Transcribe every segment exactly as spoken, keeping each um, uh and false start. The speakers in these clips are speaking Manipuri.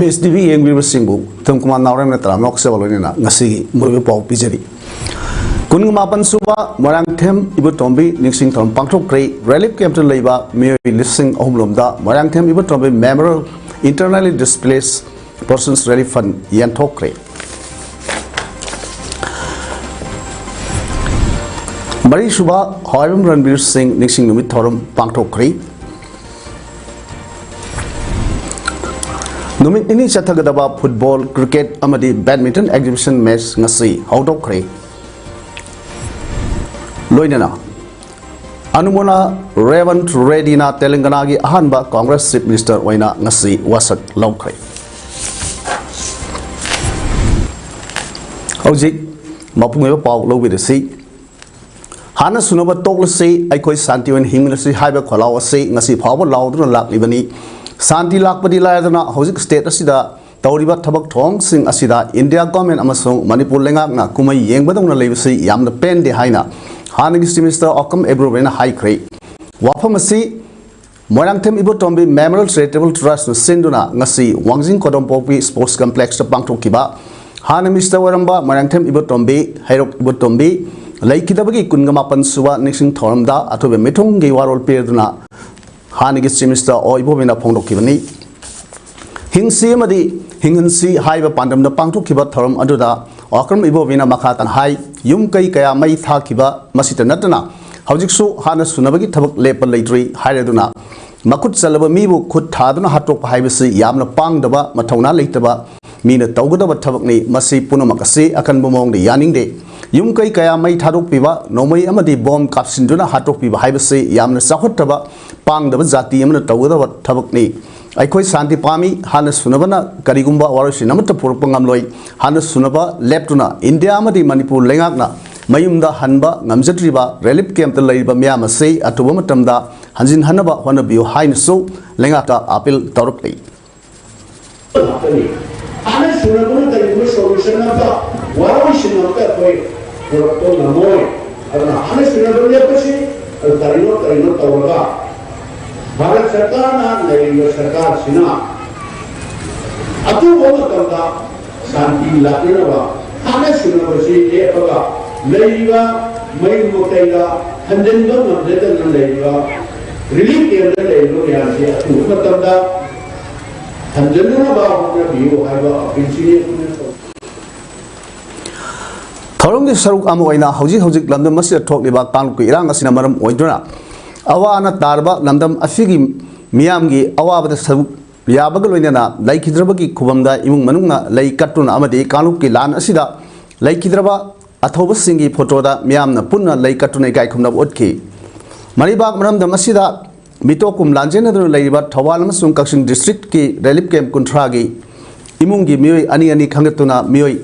ꯃꯤꯁ ꯇꯤꯚꯤ ꯌꯦꯡꯕꯤꯕꯁꯤꯡꯕꯨ ꯊꯨꯝꯀꯨꯃꯥꯔ ꯅꯥꯎꯔꯦꯝꯅ ꯇꯔꯥꯝꯅ ꯑꯣꯛꯆꯕ ꯂꯣꯏꯅꯅ ꯉꯁꯤꯒꯤ ꯃꯔꯨꯑꯣꯏꯕ ꯄꯥꯎ ꯄꯤꯖꯔꯤ꯫ ꯀꯨꯟꯒ ꯃꯥꯄꯟ ꯁꯨꯕ ꯃꯣꯏꯔꯥꯡꯊꯦꯝ ꯏꯕꯣꯇꯣꯝꯕꯤ ꯅꯤꯡꯁꯤꯡ ꯊꯧꯔꯝ ꯄꯥꯡꯊꯣꯛꯈ꯭ꯔꯦ꯫ ꯔꯤꯂꯤꯐ ꯀꯦꯝꯞꯇ ꯂꯩꯕ ꯃꯤꯑꯣꯏ ꯂꯤꯁꯤꯡ ꯑꯍꯨꯝ ꯂꯣꯝꯗ ꯃꯣꯏꯔꯥꯡꯊꯦꯝ ꯏꯕꯣꯇꯣꯝꯕꯤ Memorial Internally Displaced Persons Relief Fund ꯌꯦꯟꯊꯣꯛꯈ꯭ꯔꯦ꯫ ꯃꯔꯤꯁꯨꯕ ꯍꯋꯥꯏꯕꯝ ꯔꯟꯕꯤꯔ ꯁꯤꯡ ꯅꯤꯡꯁꯤꯡ ꯅꯨꯃꯤꯠ ꯊꯧꯔꯝ ꯄꯥꯡꯊꯣꯛꯈ꯭ꯔꯤ꯫ ꯅꯨꯃꯤꯠ ꯅꯤꯅꯤ ꯆꯠꯊꯒꯗꯕ ꯐꯨꯠꯕꯣꯜ, ꯀ꯭ꯔꯤꯀꯦꯠ ꯑꯃꯗꯤ ꯕꯦꯗꯃꯤꯟꯇꯟ exhibition match ꯉꯁꯤ ꯍꯧꯗꯣꯛꯈ꯭ꯔꯦ꯫ ꯂꯣꯏꯅꯅ ꯑꯅꯨꯃꯣꯅꯥ ꯔꯦꯋꯟꯠ ꯔꯦꯗꯤꯅ ꯇꯦꯂꯪꯒꯅꯥꯒꯤ ꯑꯍꯥꯟꯕ ꯀꯣꯡꯒ꯭ꯔꯦꯁ ꯆꯤꯐ ꯃꯤꯅꯤꯁꯇꯔ ꯑꯣꯏꯅ ꯉꯁꯤ ꯋꯥꯁꯛ ꯂꯧꯈ꯭ꯔꯦ꯫ ꯍꯧꯖꯤꯛ ꯃꯄꯨꯡ ꯑꯣꯏꯕ ꯄꯥꯎ ꯂꯧꯕꯤꯔꯁꯤ꯫ ꯍꯥꯟꯅ ꯁꯨꯅꯕ ꯇꯣꯛꯂꯁꯤ, ꯑꯩꯈꯣꯏ ꯁꯥꯟꯇꯤ ꯑꯣꯏꯅ ꯍꯤꯡꯃꯤꯟꯅꯁꯤ ꯍꯥꯏꯕ ꯈꯣꯜꯂꯥꯎ ꯑꯁꯤ ꯉꯁꯤ ꯐꯥꯎꯕ ꯂꯥꯎꯗꯨꯅ ꯂꯥꯛꯂꯤꯕꯅꯤ꯫ ꯁꯥꯟꯇꯤ ꯂꯥꯛꯄꯗꯤ ꯂꯥꯏꯔꯗꯅ ꯍꯧꯖꯤꯛ ꯁ꯭ꯇꯦꯠ ꯑꯁꯤꯗ ꯇꯧꯔꯤꯕ ꯊꯕꯛ ꯊꯧꯑꯣꯡꯁꯤꯡ ꯑꯁꯤꯗ ꯏꯟꯗꯤꯌꯥ ꯒꯣꯔꯃꯦꯟ ꯑꯃꯁꯨꯡ ꯃꯅꯤꯄꯨꯔ ꯂꯩꯉꯥꯛꯅ ꯀꯨꯝꯍꯩ ꯌꯦꯡꯕꯗꯧꯅ ꯂꯩꯕꯁꯤ ꯌꯥꯝꯅ ꯄꯦꯟꯗꯦ ꯍꯥꯏꯅ ꯍꯥꯟꯅꯒꯤ ꯆꯤꯐ ꯃꯤꯅꯤꯁꯇꯔ ꯑꯣꯀꯝ ꯑꯦꯕ꯭ꯔꯨꯕꯦꯅ ꯍꯥꯏꯈ꯭ꯔꯦ꯫ ꯋꯥꯐꯝ ꯑꯁꯤ ꯃꯣꯏꯔꯥꯡꯊꯦꯝ ꯏꯕꯣꯇꯣꯝꯕꯤ Memorial Charitable Trustꯅ ꯁꯤꯟꯗꯨꯅ ꯉꯁꯤ ꯋꯥꯡꯖꯤꯡ ꯀꯣꯗꯣꯝꯄꯣꯛꯄꯤ ꯁ꯭ꯄꯣꯔꯠꯁ ꯀꯝꯄ꯭ꯂꯦꯛꯁꯇ ꯄꯥꯡꯊꯣꯛꯈꯤꯕ ꯍꯥꯟꯅ ꯃꯤꯅꯤꯁꯇꯔ ꯑꯣꯏꯔꯝꯕ ꯃꯣꯏꯔꯥꯡꯊꯦꯝ ꯏꯕꯣꯇꯣꯝꯕꯤ, ꯍꯩꯔꯣꯛ ꯏꯕꯣꯇꯣꯝꯕꯤ ꯂꯩꯈꯤꯗꯕꯒꯤ ꯀꯨꯟꯒ ꯃꯥꯄꯟ ꯁꯨꯕ ꯅꯤꯡꯁꯤꯡ ꯊꯧꯔꯝꯗ ꯑꯊꯣꯏꯕ ꯃꯤꯊꯨꯡꯒꯤ ꯋꯥꯔꯣꯜ ꯄꯤꯔꯗꯨꯅ ꯍꯥꯟꯅꯒꯤ ꯆꯤꯐ ꯃꯤꯅꯤꯁꯇꯔ ꯑꯣ ꯏꯕꯣꯕꯤꯅ ꯐꯣꯡꯗꯣꯛꯈꯤꯕꯅꯤ꯫ ꯍꯤꯡꯁꯤ ꯑꯃꯗꯤ ꯍꯤꯡꯍꯟꯁꯤ ꯍꯥꯏꯕ ꯄꯥꯟꯗꯝꯗ ꯄꯥꯡꯊꯣꯛꯈꯤꯕ ꯊꯧꯔꯝ ꯑꯗꯨꯗ ꯑꯣꯀ꯭ꯔꯝ ꯏꯕꯣꯕꯤꯅ ꯃꯈꯥ ꯇꯥꯅ ꯍꯥꯏ, ꯌꯨꯝ ꯀꯩ ꯀꯌꯥ ꯃꯩ ꯊꯥꯈꯤꯕ ꯃꯁꯤꯇ ꯅꯠꯇꯅ ꯍꯧꯖꯤꯛꯁꯨ ꯍꯥꯟꯅ ꯁꯨꯅꯕꯒꯤ ꯊꯕꯛ ꯂꯦꯞꯄ ꯂꯩꯇ꯭ꯔꯤ ꯍꯥꯏꯔꯗꯨꯅ ꯃꯈꯨꯠ ꯆꯜꯂꯕ ꯃꯤꯕꯨ ꯈꯨꯠ ꯊꯥꯗꯨꯅ ꯍꯥꯠꯇꯣꯛꯄ ꯍꯥꯏꯕꯁꯤ ꯌꯥꯝꯅ ꯄꯥꯡꯗꯕ, ꯃꯊꯧꯅꯥ ꯂꯩꯇꯕ, ꯃꯤꯅ ꯇꯧꯒꯗꯕ ꯊꯕꯛꯅꯤ꯫ ꯃꯁꯤ ꯄꯨꯝꯅꯃꯛ ꯑꯁꯤ ꯑꯀꯟꯕ ꯃꯑꯣꯡꯗ ꯌꯥꯅꯤꯡꯗꯦ꯫ ꯌꯨꯝ ꯀꯩ ꯀꯌꯥ ꯃꯩ ꯊꯥꯗꯣꯛꯄꯤꯕ, ꯅꯣꯡꯃꯩ ꯑꯃꯗꯤ ꯕꯣꯝ ꯀꯥꯞꯁꯤꯟꯗꯨꯅ ꯍꯥꯠꯇꯣꯛꯄꯤꯕ ꯍꯥꯏꯕꯁꯤ ꯌꯥꯝꯅ ꯆꯥꯎꯈꯠꯇꯕ, ꯄꯥꯡꯗꯕ ꯖꯥꯇꯤ ꯑꯃꯅ ꯇꯧꯒꯗꯕ ꯊꯕꯛꯅꯤ꯫ ꯑꯩꯈꯣꯏ ꯁꯥꯟꯇꯤ ꯄꯥꯝꯃꯤ꯫ ꯍꯥꯟꯅ ꯁꯨꯅꯕꯅ ꯀꯔꯤꯒꯨꯝꯕ ꯋꯥꯔꯣꯏꯁꯤꯟ ꯑꯃꯠꯇ ꯄꯨꯔꯛꯄ ꯉꯝꯂꯣꯏ꯫ ꯍꯥꯟꯅ ꯁꯨꯅꯕ ꯂꯦꯞꯇꯨꯅ ꯏꯟꯗꯤꯌꯥ ꯑꯃꯗꯤ ꯃꯅꯤꯄꯨꯔ ꯂꯩꯉꯥꯛꯅ ꯃꯌꯨꯝꯗ ꯍꯟꯕ ꯉꯝꯖꯗ꯭ꯔꯤꯕ ꯔꯤꯂꯤꯐ ꯀꯦꯝꯞꯇ ꯂꯩꯔꯤꯕ ꯃꯤꯌꯥꯝ ꯑꯁꯤ ꯑꯊꯨꯕ ꯃꯇꯝꯗ ꯍꯟꯖꯤꯟꯍꯟꯅꯕ ꯍꯣꯠꯅꯕꯤꯌꯨ ꯍꯥꯏꯅꯁꯨ ꯂꯩꯉꯥꯛꯇ ꯑꯥꯄꯤꯜ ꯇꯧꯔꯛꯂꯤ꯫ ꯉꯥꯛꯇꯅꯤ꯫ ꯍꯥꯟꯅ ꯁꯨꯅꯕꯅ ꯀꯔꯤꯒꯨꯝꯕ ꯁꯣꯂꯨꯁꯟ ꯑꯃꯠꯇ, ꯋꯥꯔꯣꯏꯁꯤꯟ ꯑꯃꯠꯇ ꯑꯩꯈꯣꯏ ꯄꯨꯔꯛꯄ ꯉꯝꯃꯣꯏ꯫ ꯑꯗꯨꯅ ꯍꯥꯟꯅ ꯁꯨꯅꯕ ꯂꯦꯞꯄꯁꯤ꯫ ꯑꯗꯨ ꯀꯔꯤꯅꯣ ꯀꯔꯤꯅꯣ ꯇꯧꯔꯒ ꯚꯥꯔꯠ ꯁꯔꯀꯥꯔꯅ, ꯂꯩꯔꯤꯕ ꯁꯔꯀꯥꯔꯁꯤꯅ ꯑꯊꯨꯕ ꯃꯇꯝꯗ ꯁꯥꯟꯇꯤ ꯂꯥꯛꯅꯅꯕ ꯍꯥꯟꯅ ꯁꯤꯟꯅꯕꯁꯤ ꯂꯦꯞꯄꯒ ꯂꯩꯔꯤꯕ ꯃꯌꯨꯝ ꯃꯀꯩꯗ ꯍꯟꯖꯤꯟꯕ ꯉꯝꯖꯗꯅ ꯂꯩꯔꯤꯕ ꯔꯤꯂꯤꯐ ꯀꯦꯝꯗ ꯂꯩꯔꯤꯕ ꯃꯌꯥꯝꯁꯤ ꯑꯊꯨꯕ ꯃꯇꯝꯗ ꯍꯟꯖꯤꯟꯅꯅꯕ ꯍꯣꯠꯅꯕꯤꯌꯨ ꯍꯥꯏꯕ ꯑꯄꯤꯜꯁꯤꯅꯤ ꯑꯩꯈꯣꯏꯅ ꯇꯧꯖꯔꯤ꯫ ꯊꯧꯔꯝꯒꯤ ꯁꯔꯨꯛ ꯑꯃ ꯑꯣꯏꯅ ꯍꯧꯖꯤꯛ ꯍꯧꯖꯤꯛ ꯂꯝꯗꯝ ꯑꯁꯤꯗ ꯊꯣꯛꯂꯤꯕ ꯀꯥꯡꯂꯨꯞꯀꯤ ꯏꯔꯥꯡ ꯑꯁꯤꯅ ꯃꯔꯝ ꯑꯣꯏꯗꯨꯅ ꯑꯋꯥ ꯑꯅꯥ ꯇꯥꯔꯕ ꯂꯝꯗꯝ ꯑꯁꯤꯒꯤ ꯃꯤꯌꯥꯝꯒꯤ ꯑꯋꯥꯕꯗ ꯁꯔꯨꯛ ꯌꯥꯕꯒ ꯂꯣꯏꯅꯅ ꯂꯩꯈꯤꯗ꯭ꯔꯕꯒꯤ ꯈꯨꯕꯝꯗ ꯏꯃꯨꯡ ꯃꯅꯨꯡꯅ ꯂꯩ ꯀꯠꯇꯨꯅ ꯑꯃꯗꯤ ꯀꯥꯡꯂꯨꯞꯀꯤ ꯂꯥꯟ ꯑꯁꯤꯗ ꯂꯩꯈꯤꯗ꯭ꯔꯕ ꯑꯊꯧꯕꯁꯤꯡꯒꯤ ꯐꯣꯇꯣꯗ ꯃꯤꯌꯥꯝꯅ ꯄꯨꯟꯅ ꯂꯩ ꯀꯠꯇꯨꯅ ꯏꯀꯥꯏ ꯈꯨꯝꯅꯕ ꯎꯠꯈꯤ꯫ ꯃꯔꯤꯕꯥꯛ ꯃꯔꯝꯗꯝ ꯑꯁꯤꯗ ꯃꯤꯇꯣꯛ ꯀꯨꯝ ꯂꯥꯟꯖꯦꯟꯅꯗꯨꯅ ꯂꯩꯔꯤꯕ ꯊꯧꯕꯥꯜ ꯑꯃꯁꯨꯡ ꯀꯛꯆꯤꯡ ꯗꯤꯁꯇ꯭ꯔꯤꯛꯀꯤ ꯔꯤꯂꯤꯐ ꯀꯦꯝꯞ ꯀꯨꯟꯊ꯭ꯔꯥꯒꯤ ꯏꯃꯨꯡꯒꯤ ꯃꯤꯑꯣꯏ ꯑꯅꯤ ꯑꯅꯤ ꯈꯟꯒꯠꯇꯨꯅ ꯃꯤꯑꯣꯏ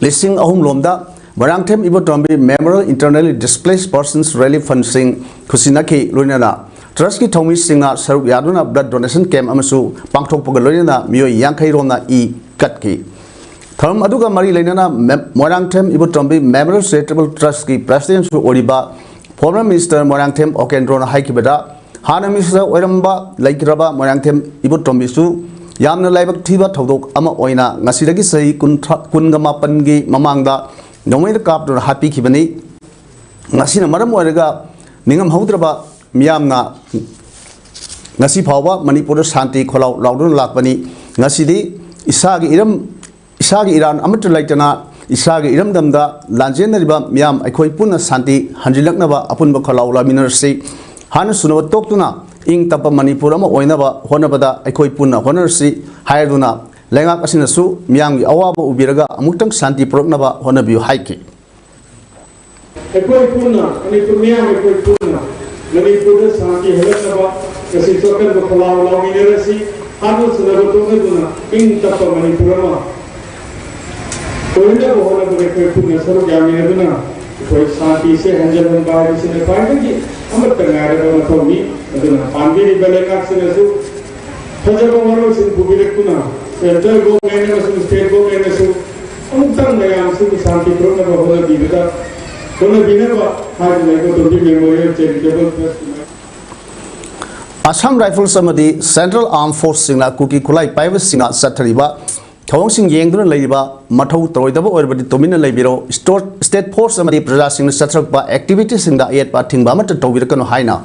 ꯂꯤꯁꯤꯡ ꯑꯍꯨꯝ ꯂꯣꯝꯗ ꯃꯣꯏꯔꯥꯡꯊꯦꯝ ꯏꯕꯣꯇꯣꯝꯕꯤ Memorial Internally Displaced Persons Relief Fund ꯁꯤꯡ ꯈꯨꯠꯁꯤꯟꯅꯈꯤ꯫ ꯂꯣꯏꯅꯅ ꯇ꯭ꯔꯁꯀꯤ ꯊꯧꯃꯤꯁꯤꯡꯅ ꯁꯔꯨꯛ ꯌꯥꯗꯨꯅ ꯕ꯭ꯂꯗ ꯗꯣꯅꯦꯁꯟ ꯀꯦꯝꯞ ꯑꯃꯁꯨ ꯄꯥꯡꯊꯣꯛꯄꯒ ꯂꯣꯏꯅꯅ ꯃꯤꯑꯣꯏ ꯌꯥꯡꯈꯩ ꯔꯣꯝꯅ ꯏ ꯀꯠꯈꯤ꯫ ꯊꯧꯔꯝ ꯑꯗꯨꯒ ꯃꯔꯤ ꯂꯩꯅꯅ ꯃꯦꯝ-, ꯃꯣꯏꯔꯥꯡꯊꯦꯝ ꯏꯕꯣꯇꯣꯝꯕꯤ Memorial Charitable Trust ꯀꯤ ꯄ꯭ꯔꯦꯁꯤꯗꯦꯟꯠꯁꯨ ꯑꯣꯏꯔꯤꯕ former minister ꯃꯣꯏꯔꯥꯡꯊꯦꯝ ꯑꯣꯀꯦꯟꯗ꯭ꯔꯣꯅ ꯍꯥꯏꯈꯤꯕꯗ, ꯍꯥꯟꯅ minister ꯑꯣꯏꯔꯝꯕ ꯂꯩꯈ꯭ꯔꯕ ꯃꯣꯏꯔꯥꯡꯊꯦꯝ ꯏꯕꯣꯇꯣꯝꯕꯤꯁꯨ ꯌꯥꯝꯅ ꯂꯥꯏꯕꯛ ꯊꯤꯕ ꯊꯧꯗꯣꯛ ꯑꯃ ꯑꯣꯏꯅ ꯉꯁꯤꯗꯒꯤ ꯆꯍꯤ ꯀꯨꯟꯊ꯭ꯔꯥ, ꯀꯨꯟꯒ ꯃꯥꯄꯟꯒꯤ ꯃꯃꯥꯡꯗ ꯅꯣꯡꯃꯩꯅ ꯀꯥꯞꯇꯨꯅ ꯍꯥꯠꯄꯤꯈꯤꯕꯅꯤ꯫ ꯃꯁꯤꯅ ꯃꯔꯝ ꯑꯣꯏꯔꯒ ꯅꯤꯡꯉꯝꯍꯧꯗ꯭ꯔꯕ ꯃꯤꯌꯥꯝꯅ ꯉꯁꯤ ꯐꯥꯎꯕ ꯃꯅꯤꯄꯨꯔꯗ ꯁꯥꯟꯇꯤ ꯈꯣꯜꯂꯥꯎ ꯂꯥꯎꯗꯨꯅ ꯂꯥꯛꯄꯅꯤ꯫ ꯉꯁꯤꯗꯤ ꯏꯁꯥꯒꯤ ꯏꯔꯝ, ꯏꯁꯥꯒꯤ ꯏꯔꯥꯟ ꯑꯃꯠꯇ ꯂꯩꯇꯅ ꯏꯁꯥꯒꯤ ꯏꯔꯝꯗꯝꯗ ꯂꯥꯟꯖꯦꯟꯅꯔꯤꯕ ꯃꯤꯌꯥꯝ ꯑꯩꯈꯣꯏ ꯄꯨꯟꯅ ꯁꯥꯟꯇꯤ ꯍꯟꯖꯤꯜꯂꯛꯅꯕ ꯑꯄꯨꯟꯕ ꯈꯣꯜꯂꯥꯎ ꯂꯥꯃꯤꯟꯅꯔꯁꯤ꯫ ꯍꯥꯟꯅ ꯁꯨꯅꯕ ꯇꯣꯛꯇꯨꯅ ꯏꯪ ꯇꯞꯄ ꯃꯅꯤꯄꯨꯔ ꯑꯃ ꯑꯣꯏꯅꯕ ꯍꯣꯠꯅꯕꯗ ꯑꯩꯈꯣꯏ ꯄꯨꯟꯅ ꯍꯣꯠꯅꯔꯁꯤ ꯍꯥꯏꯗꯨꯅ ꯂꯩꯉꯥꯛ ꯑꯁꯤꯅꯁꯨ ꯃꯤꯌꯥꯝꯒꯤ ꯑꯋꯥꯕ ꯎꯕꯤꯔꯒ ꯑꯃꯨꯛꯇꯪ ꯁꯥꯟꯇꯤ ꯄꯨꯔꯛꯅꯕ ꯍꯣꯠꯅꯕꯤꯌꯨ ꯍꯥꯏꯈꯤ꯫ ꯑꯩꯈꯣꯏ ꯄꯨꯟꯅ, ꯃꯅꯤꯄꯨꯔ ꯃꯤꯌꯥꯝ ꯑꯩꯈꯣꯏ ꯄꯨꯟꯅ ꯃꯅꯤꯄꯨꯔꯗ ꯁꯥꯟꯇꯤ ꯍꯦꯜꯂꯛꯅꯕ ꯉꯁꯤꯁꯨ ꯑꯀꯟꯕ ꯈꯣꯜꯂꯥꯎ ꯂꯥꯎꯃꯤꯟꯅꯔꯁꯤ꯫ ꯍꯥꯠꯅ ꯁꯨꯅꯕ ꯇꯣꯛꯅꯗꯨꯅ ꯏꯪ ꯇꯞꯄ ꯃꯅꯤꯄꯨꯔ ꯑꯃ ꯑꯣꯏꯍꯟꯅꯕ ꯍꯣꯠꯅꯕꯗ ꯑꯩꯈꯣꯏ ꯄꯨꯟꯅ ꯁꯔꯨꯛ ꯌꯥꯃꯤꯟꯅꯗꯨꯅ ꯑꯩꯈꯣꯏ ꯁꯥꯟꯇꯤꯁꯦ ꯍꯟꯖꯤꯜꯍꯟꯕ ꯍꯥꯏꯕꯁꯤꯅ ꯈ꯭ꯋꯥꯏꯗꯒꯤ ꯑꯃꯠꯇ ꯉꯥꯏꯔꯕ ꯃꯊꯧꯅꯤ꯫ ꯑꯗꯨꯅ ꯄꯥꯟꯕꯤꯔꯤꯕ ꯂꯩꯉꯥꯛꯁꯤꯡꯅꯁꯨ ꯐꯖꯕ ꯋꯥꯔꯣꯜꯁꯤꯡ ꯄꯨꯕꯤꯔꯛꯇꯨꯅ central government ꯑꯃꯁꯨꯡ state government ꯅꯁꯨ ꯑꯃꯨꯛꯇꯪ ꯃꯌꯥꯝꯁꯤꯕꯨ ꯁꯥꯟꯇꯤ ꯄꯨꯔꯛꯅꯕ ꯍꯣꯠꯅꯕꯤꯕꯗ, ꯍꯣꯠꯅꯕꯤꯅꯕ ꯍꯥꯏꯗꯨꯅ ꯑꯩꯈꯣꯏ ꯇꯣꯝꯕꯤ Memorial Charitable Trust ꯀꯤ ꯃꯥꯏ Assam Rifles ꯑꯃꯗꯤ Central Armed Forceꯁꯤꯡꯅ ꯀꯨꯀꯤ ꯈꯨꯠꯂꯥꯏ ꯄꯥꯏꯕꯁꯤꯡꯅ ꯆꯠꯊꯔꯤꯕ ꯊꯧꯑꯣꯡꯁꯤꯡ ꯌꯦꯡꯗꯨꯅ ꯂꯩꯔꯤꯕ ꯃꯊꯧ ꯇꯧꯔꯣꯏꯗꯕ ꯑꯣꯏꯔꯕꯗꯤ ꯇꯨꯃꯤꯟꯅ ꯂꯩꯕꯤꯔꯣ꯫ State Force ꯑꯃꯗꯤ ꯄ꯭ꯔꯖꯥꯁꯤꯡꯅ ꯆꯠꯊꯔꯛꯄ activityꯁꯤꯡꯗ ꯑꯌꯦꯠꯄ ꯑꯊꯤꯡꯕ ꯑꯃꯠꯇ ꯇꯧꯕꯤꯔꯛꯀꯅꯨ ꯍꯥꯏꯅ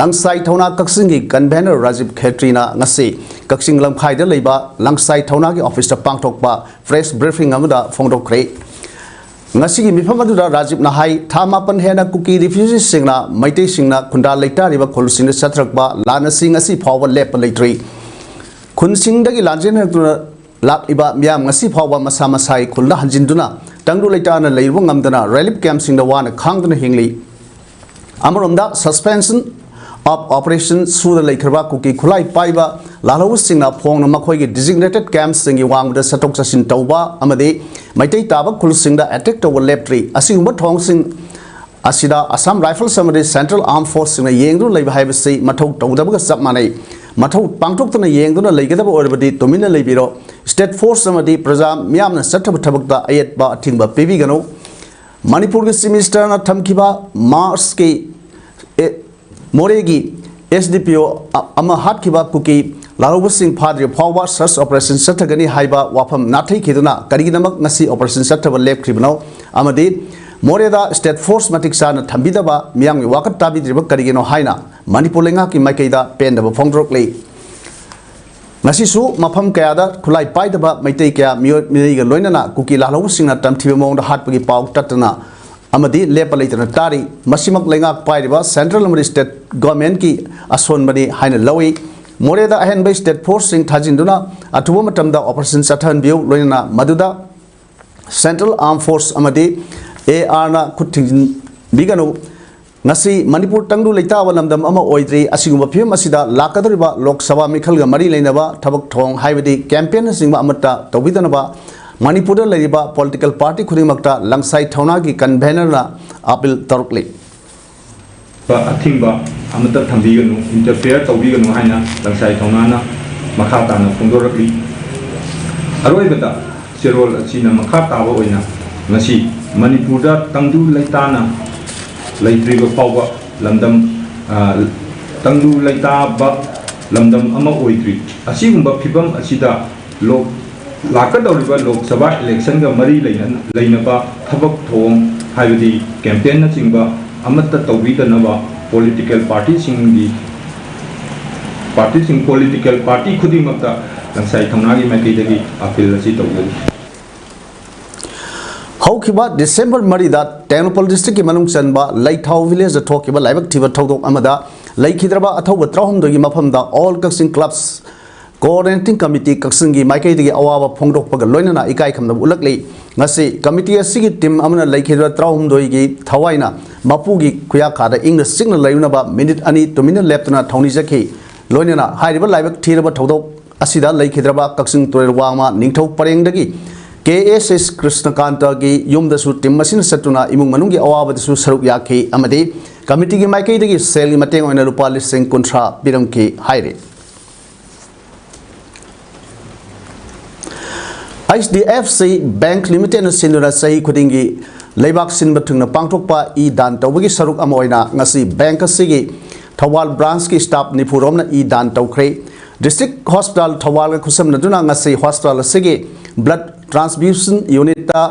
ꯂꯪꯁꯥꯏ ꯊꯧꯅꯥ ꯀꯛꯆꯤꯡꯒꯤ convener ꯔꯥꯖꯤꯕ ꯈꯦꯇ꯭ꯔꯤꯅ ꯉꯁꯤ ꯀꯛꯆꯤꯡ ꯂꯝꯈꯥꯏꯗ ꯂꯩꯕ ꯂꯪꯁꯥꯏ ꯊꯧꯅꯥꯒꯤ officeꯇ ꯄꯥꯡꯊꯣꯛꯄ press briefing ꯑꯃꯗ ꯐꯣꯡꯗꯣꯛꯈ꯭ꯔꯦ꯫ ꯉꯁꯤꯒꯤ ꯃꯤꯐꯝ ꯑꯗꯨꯗ ꯔꯥꯖꯤꯕꯅ ꯍꯥꯏ, ꯊꯥ ꯃꯥꯄꯟ ꯍꯦꯟꯅ ꯀꯨꯀꯤ refugeeꯁꯤꯡꯅ, ꯃꯩꯇꯩꯁꯤꯡꯅ ꯈꯨꯟꯗꯥ ꯂꯩꯇꯥꯔꯤꯕ ꯈꯨꯜꯁꯤꯡꯗ ꯆꯠꯊꯔꯛꯄ ꯂꯥꯟ ꯑꯁꯤ ꯉꯁꯤ ꯐꯥꯎꯕ ꯂꯦꯞꯄ ꯂꯩꯇ꯭ꯔꯤ꯫ ꯈꯨꯟꯁꯤꯡꯗꯒꯤ ꯂꯥꯟꯖꯦꯟꯅꯔꯛꯇꯨꯅ ꯂꯥꯛꯂꯤꯕ ꯃꯤꯌꯥꯝ ꯉꯁꯤ ꯐꯥꯎꯕ ꯃꯁꯥ ꯃꯁꯥꯒꯤ ꯈꯨꯜꯗ ꯍꯟꯖꯤꯟꯗꯨꯅ ꯇꯪꯗꯨ ꯂꯩꯇꯥꯅ ꯂꯩꯔꯨꯕ ꯉꯝꯗꯅ relief campꯁꯤꯡꯗ ꯋꯥꯅ ꯈꯥꯡꯗꯨꯅ ꯍꯤꯡꯂꯤ꯫ ꯑꯃꯔꯣꯝꯗ, suspension of operation ꯁꯨꯗ ꯂꯩꯈ꯭ꯔꯕ ꯀꯨꯀꯤ ꯈꯨꯠꯂꯥꯏ ꯄꯥꯏꯕ ꯂꯥꯜꯍꯧꯕꯁꯤꯡꯅ ꯐꯣꯡꯅ ꯃꯈꯣꯏꯒꯤ designated campꯁꯤꯡꯒꯤ ꯋꯥꯡꯃꯗ ꯆꯠꯊꯣꯛ ꯆꯠꯁꯤꯟ ꯇꯧꯕ ꯑꯃꯗꯤ ꯃꯩꯇꯩ ꯇꯥꯕ ꯈꯨꯜꯁꯤꯡꯗ attack ꯇꯧꯕ ꯂꯦꯞꯇ꯭ꯔꯤ꯫ ꯑꯁꯤꯒꯨꯝꯕ ꯊꯧꯑꯣꯡꯁꯤꯡ ꯑꯁꯤꯗ Assam Rifles ꯑꯃꯗꯤ Central Armed Forceꯁꯤꯡꯅ ꯌꯦꯡꯗꯨꯅ ꯂꯩꯕ ꯍꯥꯏꯕꯁꯤ ꯃꯊꯧ ꯇꯧꯗꯕꯒ ꯆꯞ ꯃꯥꯟꯅꯩ꯫ ꯃꯊꯧ ꯄꯥꯡꯊꯣꯛꯇꯨꯅ ꯌꯦꯡꯗꯨꯅ ꯂꯩꯒꯗꯕ ꯑꯣꯏꯔꯕꯗꯤ ꯇꯨꯃꯤꯟꯅ ꯂꯩꯕꯤꯔꯣ꯫ State Force ꯑꯃꯗꯤ ꯄ꯭ꯔꯖꯥ ꯃꯤꯌꯥꯝꯅ ꯆꯠꯊꯕ ꯊꯕꯛꯇ ꯑꯌꯦꯠꯄ ꯑꯊꯤꯡꯕ ꯄꯤꯕꯤꯒꯅꯨ꯫ ꯃꯅꯤꯄꯨꯔꯒꯤ Chief Ministerꯅ ꯊꯝꯈꯤꯕ ꯃꯥꯔꯆꯀꯤ, ꯑꯦ, ꯃꯣꯔꯦꯒꯤ SDPO ꯑ-, ꯑꯃ ꯍꯥꯠꯈꯤꯕ ꯀꯨꯀꯤ ꯂꯥꯜꯍꯧꯕꯁꯤꯡ ꯐꯥꯗ꯭ꯔꯤꯕ ꯐꯥꯎꯕ search operation ꯆꯠꯊꯒꯅꯤ ꯍꯥꯏꯕ ꯋꯥꯐꯝ ꯅꯥꯊꯩꯈꯤꯗꯨꯅ ꯀꯔꯤꯒꯤꯗꯃꯛ ꯉꯁꯤ operation ꯆꯠꯊꯕ ꯂꯦꯞꯈ꯭ꯔꯤꯕꯅꯣ? ꯑꯃꯗꯤ ꯃꯣꯔꯦꯗ State Force ꯃꯇꯤꯛ ꯆꯥꯅ ꯊꯝꯕꯤꯗꯕ, ꯃꯤꯌꯥꯝꯒꯤ ꯋꯥꯀꯠ ꯇꯥꯕꯤꯗ꯭ꯔꯤꯕ ꯀꯔꯤꯒꯤꯅꯣ ꯍꯥꯏꯅ ꯃꯅꯤꯄꯨꯔ ꯂꯩꯉꯥꯛꯀꯤ ꯃꯥꯏꯀꯩꯗ ꯄꯦꯟꯗꯕ ꯐꯣꯡꯗꯣꯔꯛꯂꯤ꯫ ꯉꯁꯤꯁꯨ ꯃꯐꯝ ꯀꯌꯥꯗ ꯈꯨꯠꯂꯥꯏ ꯄꯥꯏꯗꯕ ꯃꯩꯇꯩ ꯀꯌꯥ ꯃꯤꯑꯣꯠ ꯃꯤꯅꯩꯒ ꯂꯣꯏꯅꯅ ꯀꯨꯀꯤ ꯂꯥꯜꯍꯧꯕꯁꯤꯡꯅ ꯇꯝꯊꯤꯕ ꯃꯑꯣꯡꯗ ꯍꯥꯠꯄꯒꯤ ꯄꯥꯎ ꯇꯠꯇꯅ ꯑꯃꯗꯤ ꯂꯦꯞꯄ ꯂꯩꯇꯅ ꯇꯥꯔꯤ꯫ ꯃꯁꯤꯃꯛ ꯂꯩꯉꯥꯛ ꯄꯥꯏꯔꯤꯕ central ꯑꯃꯗꯤ state governmentꯀꯤ ꯑꯁꯣꯟꯕꯅꯤ ꯍꯥꯏꯅ ꯂꯧꯏ꯫ ꯃꯣꯔꯦꯗ ꯑꯍꯦꯟꯕ State Forceꯁꯤꯡ ꯊꯥꯖꯤꯟꯗꯨꯅ ꯑꯊꯨꯕ ꯃꯇꯝꯗ operation ꯆꯠꯊꯍꯟꯕꯤꯌꯨ, ꯂꯣꯏꯅꯅ ꯃꯗꯨꯗ Central Armed Force ꯑꯃꯗꯤ ARꯅ ꯈꯨꯠ ꯊꯤꯡꯖꯤꯟꯕꯤꯒꯅꯨ꯫ ꯉꯁꯤ ꯃꯅꯤꯄꯨꯔ ꯇꯪꯗꯨ ꯂꯩꯇꯥꯕ ꯂꯝꯗꯝ ꯑꯃ ꯑꯣꯏꯗ꯭ꯔꯤ꯫ ꯑꯁꯤꯒꯨꯝꯕ ꯐꯤꯕꯝ ꯑꯁꯤꯗ ꯂꯥꯛꯀꯗꯧꯔꯤꯕ ꯂꯣꯛ ꯁꯚꯥ ꯃꯤꯈꯜꯒ ꯃꯔꯤ ꯂꯩꯅꯕ ꯊꯕꯛ ꯊꯧꯑꯣꯡ ꯍꯥꯏꯕꯗꯤ campaignꯅꯆꯤꯡꯕ ꯑꯃꯠꯇ ꯇꯧꯕꯤꯗꯅꯕ ꯃꯅꯤꯄꯨꯔꯗ ꯂꯩꯔꯤꯕ political party ꯈꯨꯗꯤꯡꯃꯛꯇ ꯂꯪꯁꯥꯏ ꯊꯧꯅꯥꯒꯤ convenerꯅ appeal ꯇꯧꯔꯛꯂꯤ꯫ ꯑꯊꯤꯡꯕ ꯑꯃꯠꯇ ꯊꯝꯕꯤꯒꯅꯨ, interfere ꯇꯧꯕꯤꯒꯅꯨ ꯍꯥꯏꯅ ꯂꯪꯁꯥꯏ ꯊꯧꯅꯥꯅ ꯃꯈꯥ ꯇꯥꯅ ꯐꯣꯡꯗꯣꯔꯛꯂꯤ꯫ ꯑꯔꯣꯏꯕꯗ ꯆꯦꯔꯣꯜ ꯑꯁꯤꯅ ꯃꯈꯥ ꯇꯥꯕ ꯑꯣꯏꯅ ꯉꯁꯤ ꯃꯅꯤꯄꯨꯔꯗ ꯇꯪꯗꯨ ꯂꯩꯇꯥꯅ ꯂꯩꯇ꯭ꯔꯤꯕ ꯐꯥꯎꯕ ꯂꯝꯗꯝ, ꯑ, ꯇꯪꯗꯨ ꯂꯩꯇꯥꯕ ꯂꯝꯗꯝ ꯑꯃ ꯑꯣꯏꯗ꯭ꯔꯤ꯫ ꯑꯁꯤꯒꯨꯝꯕ ꯐꯤꯕꯝ ꯑꯁꯤꯗ ꯂꯣꯛ-, ꯂꯥꯛꯀꯗꯧꯔꯤꯕ ꯂꯣꯛ ꯁꯚꯥ ꯏꯂꯦꯛꯁꯟꯒ ꯃꯔꯤ ꯂꯩꯅ-, ꯂꯩꯅꯕ ꯊꯕꯛ ꯊꯧꯑꯣꯡ, ꯍꯥꯏꯕꯗꯤ ꯀꯦꯝꯄꯦꯟꯅꯆꯤꯡꯕ ꯑꯃꯠꯇ ꯇꯧꯕꯤꯗꯅꯕ ꯄꯣꯂꯤꯇꯤꯀꯦꯜ ꯄꯥꯔꯇꯤꯁꯤꯡꯒꯤ, ꯄꯥꯔꯇꯤꯁꯤꯡ, ꯄꯣꯂꯤꯇꯤꯀꯦꯜ ꯄꯥꯔꯇꯤ ꯈꯨꯗꯤꯡꯃꯛꯇ ꯂꯪꯁꯥꯏ ꯊꯧꯅꯥꯒꯤ ꯃꯥꯏꯀꯩꯗꯒꯤ ꯑꯄꯤꯜ ꯑꯁꯤ ꯇꯧꯖꯔꯤ꯫ ꯍꯧꯈꯤꯕ ꯗꯤꯁꯦꯝꯕꯔ ꯃꯔꯤꯗ ꯇꯦꯡꯅꯧꯄꯜ ꯗꯤꯁꯇ꯭ꯔꯤꯛꯀꯤ ꯃꯅꯨꯡ ꯆꯟꯕ ꯂꯩꯊꯥꯎ ꯚꯤꯂꯦꯖꯇ ꯊꯣꯛꯈꯤꯕ ꯂꯥꯏꯕꯛ ꯊꯤꯕ ꯊꯧꯗꯣꯛ ꯑꯃꯗ ꯂꯩꯈꯤꯗ꯭ꯔꯕ ꯑꯊꯧꯕ ꯇꯔꯥꯍꯨꯝꯗꯣꯏꯒꯤ ꯃꯐꯝꯗ All Kakching Clubs Coordinating Committee ꯀꯛꯆꯤꯡꯒꯤ ꯃꯥꯏꯀꯩꯗꯒꯤ ꯑꯋꯥꯕ ꯐꯣꯡꯗꯣꯛꯄꯒ ꯂꯣꯏꯅꯅ ꯏꯀꯥꯏ ꯈꯨꯝꯅꯕ ꯎꯠꯂꯛꯂꯤ꯫ ꯉꯁꯤ ꯀꯃꯤꯇꯤ ꯑꯁꯤꯒꯤ ꯇꯤꯝ ꯑꯃꯅ ꯂꯩꯈꯤꯗ꯭ꯔꯕ ꯇꯔꯥꯍꯨꯝꯗꯣꯏꯒꯤ ꯊꯋꯥꯏꯅ ꯃꯄꯨꯒꯤ ꯈꯨꯌꯥꯀꯥꯗ ꯏꯪꯅ ꯆꯤꯛꯅ ꯂꯩꯔꯨꯅꯕ ꯃꯤꯅꯤꯠ ꯑꯅꯤ ꯇꯨꯃꯤꯟꯅ ꯂꯦꯞꯇꯨꯅ ꯊꯧꯅꯤꯖꯈꯤ꯫ ꯂꯣꯏꯅꯅ ꯍꯥꯏꯔꯤꯕ ꯂꯥꯏꯕꯛ ꯊꯤꯔꯕ ꯊꯧꯗꯣꯛ ꯑꯁꯤꯗ ꯂꯩꯈꯤꯗ꯭ꯔꯕ ꯀꯛꯆꯤꯡ ꯇꯨꯔꯦꯜ ꯋꯥꯡꯃ ꯅꯤꯡꯊꯧ ꯄꯔꯦꯡꯗꯒꯤ ꯀꯦ ꯑꯦꯁ ꯑꯦꯁ ꯀ꯭ꯔꯤꯁꯅꯀꯥꯟꯇꯒꯤ ꯌꯨꯝꯗꯁꯨ ꯇꯤꯝ ꯑꯁꯤꯅ ꯆꯠꯇꯨꯅ ꯏꯃꯨꯡ ꯃꯅꯨꯡꯒꯤ ꯑꯋꯥꯕꯗꯁꯨ ꯁꯔꯨꯛ ꯌꯥꯈꯤ ꯑꯃꯗꯤ ꯀꯃꯤꯇꯤꯒꯤ ꯃꯥꯏꯀꯩꯗꯒꯤ ꯁꯦꯜꯒꯤ ꯃꯇꯦꯡ ꯑꯣꯏꯅ ꯂꯨꯄꯥ ꯂꯤꯁꯤꯡ ꯀꯨꯟꯊ꯭ꯔꯥ ꯄꯤꯔꯝꯈꯤ ꯍꯥꯏꯔꯤ꯫ H D F C bank ꯂꯤꯃꯤꯇꯦꯠꯅ ꯁꯤꯟꯗꯨꯅ ꯆꯍꯤ ꯈꯨꯗꯤꯡꯒꯤ ꯂꯩꯕꯥꯛ ꯁꯤꯟꯕ ꯊꯨꯡꯅ ꯄꯥꯡꯊꯣꯛꯄ ꯏ ꯗꯥꯟ ꯇꯧꯕꯒꯤ ꯁꯔꯨꯛ ꯑꯃ ꯑꯣꯏꯅ ꯉꯁꯤ ꯕꯦꯡꯛ ꯑꯁꯤꯒꯤ ꯊꯧꯕꯥꯜ ꯕ꯭ꯔꯥꯟꯁꯀꯤ ꯁ꯭ꯇꯥꯐ ꯅꯤꯐꯨ ꯔꯣꯝꯅ ꯏ ꯗꯥꯟ ꯇꯧꯈ꯭ꯔꯦ꯫ ꯗꯤꯁꯇ꯭ꯔꯤꯛ ꯍꯣꯁꯄꯤꯇꯥꯜ ꯊꯧꯕꯥꯜꯒ ꯈꯨꯠꯁꯝꯅꯗꯨꯅ ꯉꯁꯤ ꯍꯣꯁꯄꯤꯇꯥꯜ ꯑꯁꯤꯒꯤ blood ꯇ꯭ꯔꯥꯟꯁꯐ꯭ꯌꯨꯖꯟ ꯌꯨꯅꯤꯠꯇ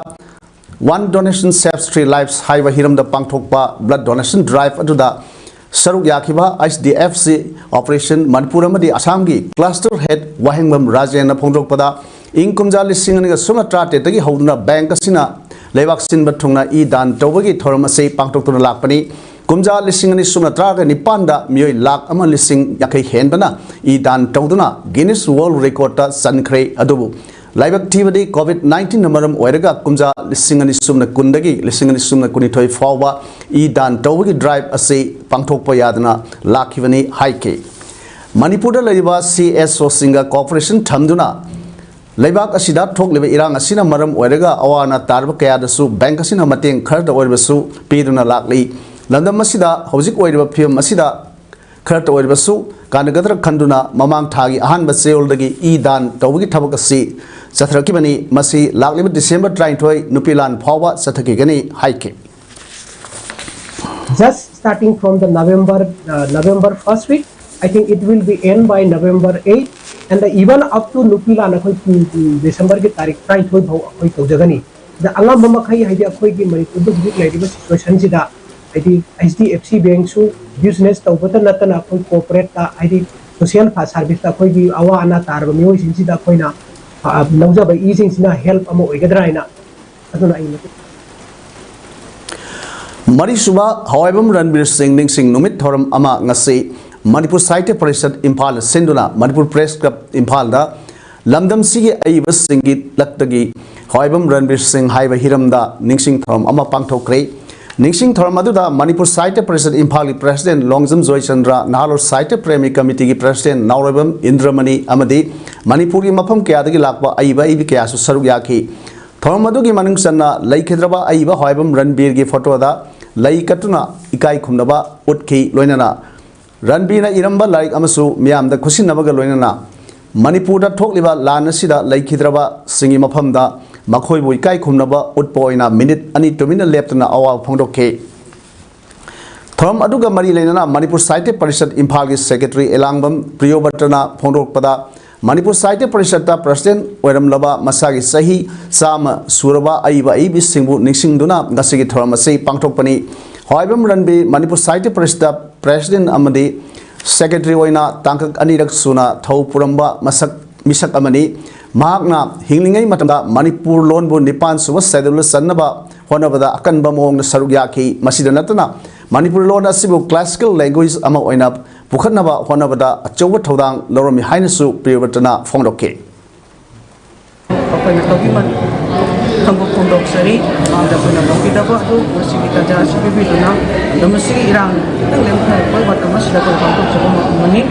One Donation Saves Three Lives ꯍꯥꯏꯕ ꯍꯤꯔꯝꯗ ꯄꯥꯡꯊꯣꯛꯄ ꯕ꯭ꯂꯗ ꯗꯣꯅꯦꯁꯟ ꯗ꯭ꯔꯥꯏꯚ ꯑꯗꯨꯗ ꯁꯔꯨꯛ ꯌꯥꯈꯤꯕ H D F C operation Manipur ꯑꯃꯗꯤ ꯑꯁꯥꯝꯒꯤ ꯀ꯭ꯂꯁꯇꯔ ꯍꯦꯗ ꯋꯥꯍꯦꯡꯕꯝ ꯔꯥꯖꯦꯟꯅ ꯐꯣꯡꯗꯣꯛꯄꯗ, ꯏꯪ ꯀꯨꯝꯖꯥ ꯂꯤꯁꯤꯡ ꯑꯅꯤꯒ ꯁꯨꯞꯅ ꯇꯔꯥꯇꯔꯦꯠꯇꯒꯤ ꯍꯧꯗꯨꯅ ꯕꯦꯡꯛ ꯑꯁꯤꯅ ꯂꯩꯕꯥꯛ ꯁꯤꯟꯕ ꯊꯨꯡꯅ ꯏ ꯗꯥꯟ ꯇꯧꯕꯒꯤ ꯊꯧꯔꯝ ꯑꯁꯤ ꯄꯥꯡꯊꯣꯛꯇꯨꯅ ꯂꯥꯛꯄꯅꯤ꯫ ꯀꯨꯝꯖꯥ ꯂꯤꯁꯤꯡ ꯑꯅꯤ ꯁꯨꯞꯅ ꯇꯔꯥꯒ ꯅꯤꯄꯥꯟꯗ ꯃꯤꯑꯣꯏ ꯂꯥꯈ ꯑꯃ ꯂꯤꯁꯤꯡ ꯌꯥꯡꯈꯩ ꯍꯦꯟꯕꯅ ꯏ ꯗꯥꯟ ꯇꯧꯗꯨꯅ ꯒꯤꯅꯤꯁ ꯋꯥꯔꯜꯗ ꯔꯦꯀꯣꯔꯗꯇ ꯆꯟꯈ꯭ꯔꯦ꯫ ꯑꯗꯨꯕꯨ ꯂꯥꯏꯕꯛ ꯊꯤꯕꯗꯤ ꯀꯣꯚꯤꯗ ꯅꯥꯏꯟꯇꯤꯟꯅ ꯃꯔꯝ ꯑꯣꯏꯔꯒ ꯀꯨꯝꯖꯥ ꯂꯤꯁꯤꯡ ꯑꯅꯤ ꯁꯨꯞꯅ ꯀꯨꯟꯗꯒꯤ ꯂꯤꯁꯤꯡ ꯑꯅꯤ ꯁꯨꯞꯅ ꯀꯨꯟꯅꯤꯊꯣꯏ ꯐꯥꯎꯕ ꯏ ꯗꯥꯟ ꯇꯧꯕꯒꯤ ꯗ꯭ꯔꯥꯏꯚ ꯑꯁꯤ ꯄꯥꯡꯊꯣꯛꯄ ꯌꯥꯗꯅ ꯂꯥꯛꯈꯤꯕꯅꯤ ꯍꯥꯏꯈꯤ꯫ ꯃꯅꯤꯄꯨꯔꯗ ꯂꯩꯔꯤꯕ ꯁꯤ ꯑꯦꯁ ꯑꯣꯁꯤꯡꯒ ꯀꯣꯑꯣꯄꯔꯦꯁꯟ ꯊꯝꯗꯨꯅ ꯂꯩꯕꯥꯛ ꯑꯁꯤꯗ ꯊꯣꯛꯂꯤꯕ ꯏꯔꯥꯡ ꯑꯁꯤꯅ ꯃꯔꯝ ꯑꯣꯏꯔꯒ ꯑꯋꯥ ꯑꯅꯥ ꯇꯥꯔꯕ ꯀꯌꯥꯗꯁꯨ ꯕꯦꯡꯛ ꯑꯁꯤꯅ ꯃꯇꯦꯡ ꯈꯔꯗ ꯑꯣꯏꯔꯕꯁꯨ ꯄꯤꯗꯨꯅ ꯂꯥꯛꯂꯤ꯫ ꯂꯝꯗꯝ ꯑꯁꯤꯗ ꯍꯧꯖꯤꯛ ꯑꯣꯏꯔꯤꯕ ꯐꯤꯕꯝ ꯑꯁꯤꯗ ꯈꯔꯇ ꯑꯣꯏꯔꯕꯁꯨ ꯀꯥꯟꯅꯒꯗ꯭ꯔꯥ ꯈꯟꯗꯨꯅ ꯃꯃꯥꯡ ꯊꯥꯒꯤ ꯑꯍꯥꯟꯕ ꯆꯌꯣꯜꯗꯒꯤ ꯏ ꯗꯥꯟ ꯇꯧꯕꯒꯤ ꯊꯕꯛ ꯑꯁꯤ ꯆꯠꯊꯔꯛꯈꯤꯕꯅꯤ꯫ ꯃꯁꯤ ꯂꯥꯛꯂꯤꯕ ꯗꯤꯁꯦꯝꯕꯔ ꯇꯔꯥꯅꯤꯊꯣꯏ ꯅꯨꯄꯤ ꯂꯥꯟ ꯐꯥꯎꯕ ꯆꯠꯊꯈꯤꯒꯅꯤ ꯍꯥꯏꯈꯤ꯫ Just starting from the November, uh, November first week. I think it will be end by November eight, and the, even up to ꯅꯨꯄꯤ ꯂꯥꯟ ꯑꯩꯈꯣꯏ, ꯎꯝ, ꯎꯝ, ꯗꯤꯁꯦꯝꯕꯔꯒꯤ ꯇꯥꯔꯤꯛ ꯇꯔꯥꯅꯤꯊꯣꯏ ꯐꯥꯎ ꯑꯩꯈꯣꯏ ꯇꯧꯖꯒꯅꯤ꯫ ꯑꯗ ꯑꯉꯝꯕ ꯃꯈꯩ, ꯍꯥꯏꯗꯤ, ꯑꯩꯈꯣꯏꯒꯤ ꯃꯅꯤꯄꯨꯔꯗ ꯍꯧꯖꯤꯛ ꯂꯩꯔꯤꯕ ꯁꯤꯆꯨꯋꯦꯁꯟꯁꯤꯗ, ꯍꯥꯏꯗꯤ, ꯑꯩꯆ ꯗꯤ ꯑꯦꯐ ꯁꯤ ꯕꯦꯡꯁꯨ ꯕꯤꯖꯤꯅꯦꯁ ꯇꯧꯕꯇ ꯅꯠꯇꯅ ꯑꯩꯈꯣꯏ ꯀꯣꯔꯄꯣꯔꯦꯠꯇ, ꯍꯥꯏꯗꯤ, ꯁꯣꯁꯤꯌꯦꯜ ꯁꯥꯔꯚꯤꯁꯇ ꯑꯩꯈꯣꯏꯒꯤ ꯑꯋꯥ ꯑꯅꯥ ꯇꯥꯔꯕ ꯃꯤꯑꯣꯏꯁꯤꯡꯁꯤꯗ ꯑꯩꯈꯣꯏꯅ, ꯑ, ꯂꯧꯖꯕ ꯏꯁꯤꯡꯁꯤꯅ ꯍꯦꯜꯞ ꯑꯃ ꯑꯣꯏꯒꯗ꯭ꯔꯥ ꯍꯥꯏꯅ, ꯑꯗꯨꯅ ꯑꯩ ꯃꯇꯤꯛ ꯃꯔꯤꯁꯨꯕ ꯍꯋꯥꯏꯕꯝ ꯔꯟꯕꯤꯔ ꯁꯤꯡ ꯅꯤꯡꯁꯤꯡ ꯅꯨꯃꯤꯠ ꯊꯧꯔꯝ ꯑꯃ ꯉꯁꯤ ꯃꯅꯤꯄꯨꯔ ꯁꯥꯍꯤꯇ꯭ꯌ ꯄꯔꯤꯁꯠ ꯏꯝꯐꯥꯜꯅ ꯁꯤꯟꯗꯨꯅ ꯃꯅꯤꯄꯨꯔ ꯄ꯭ꯔꯦꯁ ꯀ꯭ꯂꯕ ꯏꯝꯐꯥꯜꯗ ꯂꯝꯗꯝꯁꯤꯒꯤ ꯑꯏꯕꯁꯤꯡꯒꯤ ꯂꯛꯇꯒꯤ ꯍꯋꯥꯏꯕꯝ ꯔꯟꯕꯤꯔ ꯁꯤꯡ ꯍꯥꯏꯕ ꯍꯤꯔꯝꯗ ꯅꯤꯡꯁꯤꯡ ꯊꯧꯔꯝ ꯑꯃ ꯄꯥꯡꯊꯣꯛꯈ꯭ꯔꯦ꯫ ꯅꯤꯡꯁꯤꯡ ꯊꯧꯔꯝ ꯑꯗꯨꯗ ꯃꯅꯤꯄꯨꯔ ꯁꯥꯍꯤꯇ꯭ꯌ ꯄꯔꯤꯁꯠ ꯏꯝꯐꯥꯜꯒꯤ ꯄ꯭ꯔꯦꯁꯤꯗꯦꯟꯠ ꯂꯣꯡꯖꯝ ꯖꯣꯏꯆꯟꯗ꯭ꯔ, ꯅꯍꯥꯔꯣꯜ ꯁꯥꯍꯤꯇ꯭ꯌ ꯄ꯭ꯔꯦꯃꯤ ꯀꯃꯤꯇꯤꯒꯤ ꯄ꯭ꯔꯦꯁꯤꯗꯦꯟꯠ ꯅꯥꯎꯔꯣꯏꯕꯝ ꯏꯟꯗ꯭ꯔꯃꯅꯤ ꯑꯃꯗꯤ ꯃꯅꯤꯄꯨꯔꯒꯤ ꯃꯐꯝ ꯀꯌꯥꯗꯒꯤ ꯂꯥꯛꯄ ꯑꯏꯕ ꯑꯏꯕꯤ ꯀꯌꯥꯁꯨ ꯁꯔꯨꯛ ꯌꯥꯈꯤ꯫ ꯊꯧꯔꯝ ꯑꯗꯨꯒꯤ ꯃꯅꯨꯡ ꯆꯟꯅ ꯂꯩꯈꯤꯗ꯭ꯔꯕ ꯑꯏꯕ ꯍꯋꯥꯏꯕꯝ ꯔꯟꯕꯤꯔꯒꯤ ꯐꯣꯇꯣꯗ ꯂꯩ ꯀꯠꯇꯨꯅ ꯏꯀꯥꯏ ꯈꯨꯝꯅꯕ ꯎꯠꯈꯤ꯫ ꯂꯣꯏꯅꯅ ꯔꯟꯕꯤꯔꯅ ꯏꯔꯝꯕ ꯂꯥꯏꯔꯤꯛ ꯑꯃꯁꯨ ꯃꯤꯌꯥꯝꯗ ꯈꯨꯠꯁꯤꯟꯅꯕꯒ ꯂꯣꯏꯅꯅ ꯃꯅꯤꯄꯨꯔꯗ ꯊꯣꯛꯂꯤꯕ ꯂꯥꯟ ꯑꯁꯤꯗ ꯂꯩꯈꯤꯗ꯭ꯔꯕꯁꯤꯡꯒꯤ ꯃꯐꯝꯗ ꯃꯈꯣꯏꯕꯨ ꯏꯀꯥꯏ ꯈꯨꯝꯅꯕ ꯎꯠꯄ ꯑꯣꯏꯅ ꯃꯤꯅꯤꯠ ꯑꯅꯤ ꯇꯨꯃꯤꯟꯅ ꯂꯦꯞꯇꯨꯅ ꯑꯋꯥꯕ ꯐꯣꯡꯗꯣꯛꯈꯤ꯫ ꯊꯧꯔꯝ ꯑꯗꯨꯒ ꯃꯔꯤ ꯂꯩꯅꯅ ꯃꯅꯤꯄꯨꯔ ꯁꯥꯍꯤꯇ꯭ꯌ ꯄꯔꯤꯁꯠ ꯏꯝꯐꯥꯜꯒꯤ ꯁꯦꯀ꯭ꯔꯦꯇꯔꯤ ꯑꯦꯂꯥꯡꯕꯝ ꯄ꯭ꯔꯤꯌꯣꯕ꯭ꯔꯇꯅ ꯐꯣꯡꯗꯣꯔꯛꯄꯗ, ꯃꯅꯤꯄꯨꯔ ꯁꯥꯍꯤꯇ꯭ꯌ ꯄꯔꯤꯁꯠꯇ ꯄ꯭ꯔꯁꯤꯗꯦꯟꯠ ꯑꯣꯏꯔꯝꯂꯕ ꯃꯁꯥꯒꯤ ꯆꯍꯤ ꯆꯥꯝꯃ ꯁꯨꯔꯕ ꯑꯏꯕ ꯑꯏꯕꯤꯁꯤꯡꯕꯨ ꯅꯤꯡꯁꯤꯡꯗꯨꯅ ꯉꯁꯤꯒꯤ ꯊꯧꯔꯝ ꯑꯁꯤ ꯄꯥꯡꯊꯣꯛꯄꯅꯤ꯫ ꯍꯋꯥꯏꯕꯝ ꯔꯟꯕꯤ ꯃꯅꯤꯄꯨꯔ ꯁꯥꯍꯤꯇ꯭ꯌ ꯄꯔꯤꯁꯠꯇ ꯄ꯭ꯔꯁꯤꯗꯦꯟꯠ ꯑꯃꯗꯤ ꯁꯦꯀ꯭ꯔꯦꯇꯔꯤ ꯑꯣꯏꯅ ꯇꯥꯡꯀꯛ ꯑꯅꯤꯔꯛ ꯁꯨꯅ ꯊꯧ ꯄꯨꯔꯝꯕ ꯃꯁꯛ ꯃꯤꯁꯛ ꯑꯃꯅꯤ꯫ ꯃꯍꯥꯛꯅ ꯍꯤꯡꯂꯤꯉꯩ ꯃꯇꯝꯗ ꯃꯅꯤꯄꯨꯔ ꯂꯣꯟꯕꯨ ꯅꯤꯄꯥꯟ ꯁꯨꯕ ꯁꯦꯗꯨꯜꯗ ꯆꯟꯅꯕ ꯍꯣꯠꯅꯕꯗ ꯑꯀꯟꯕ ꯃꯑꯣꯡꯗ ꯁꯔꯨꯛ ꯌꯥꯈꯤ꯫ ꯃꯁꯤꯗ ꯅꯠꯇꯅ ꯃꯅꯤꯄꯨꯔꯤ ꯂꯣꯟ ꯑꯁꯤꯕꯨ ꯀ꯭ꯂꯥꯁꯤꯀꯦꯜ ꯂꯦꯡꯒ꯭ꯋꯦꯖ ꯑꯃ ꯑꯣꯏꯅ ꯄꯨꯈꯠꯅꯕ ꯍꯣꯠꯅꯕꯗ ꯑꯆꯧꯕ ꯊꯧꯗꯥꯡ ꯂꯧꯔꯝꯃꯤ ꯍꯥꯏꯅꯁꯨ ꯄ꯭ꯔꯤꯌꯣꯕ꯭ꯔꯇꯅ ꯐꯣꯡꯗꯣꯛꯈꯤ꯫ ꯑꯩꯈꯣꯏꯅ ꯇꯧꯕꯤꯃꯜ ꯈꯪꯕ ꯐꯣꯡꯗꯣꯛꯆꯔꯤ꯫ ꯃꯃꯥꯡꯗ ꯑꯩꯈꯣꯏꯅ ꯇꯧꯕꯤꯗꯕ ꯑꯗꯨ ꯉꯁꯤꯒꯤ ꯇꯥꯟꯖꯥ ꯑꯁꯤ ꯄꯤꯕꯤꯗꯨꯅ ꯂꯝꯗꯝ ꯑꯁꯤꯒꯤ ꯏꯔꯥꯡ ꯈꯤꯇꯪ ꯂꯦꯝꯊꯔꯛꯄ ꯃꯇꯝ ꯑꯁꯤꯗ ꯑꯩꯈꯣꯏ ꯄꯥꯡꯊꯣꯛꯆꯕ ꯉꯝꯒꯅꯤ꯫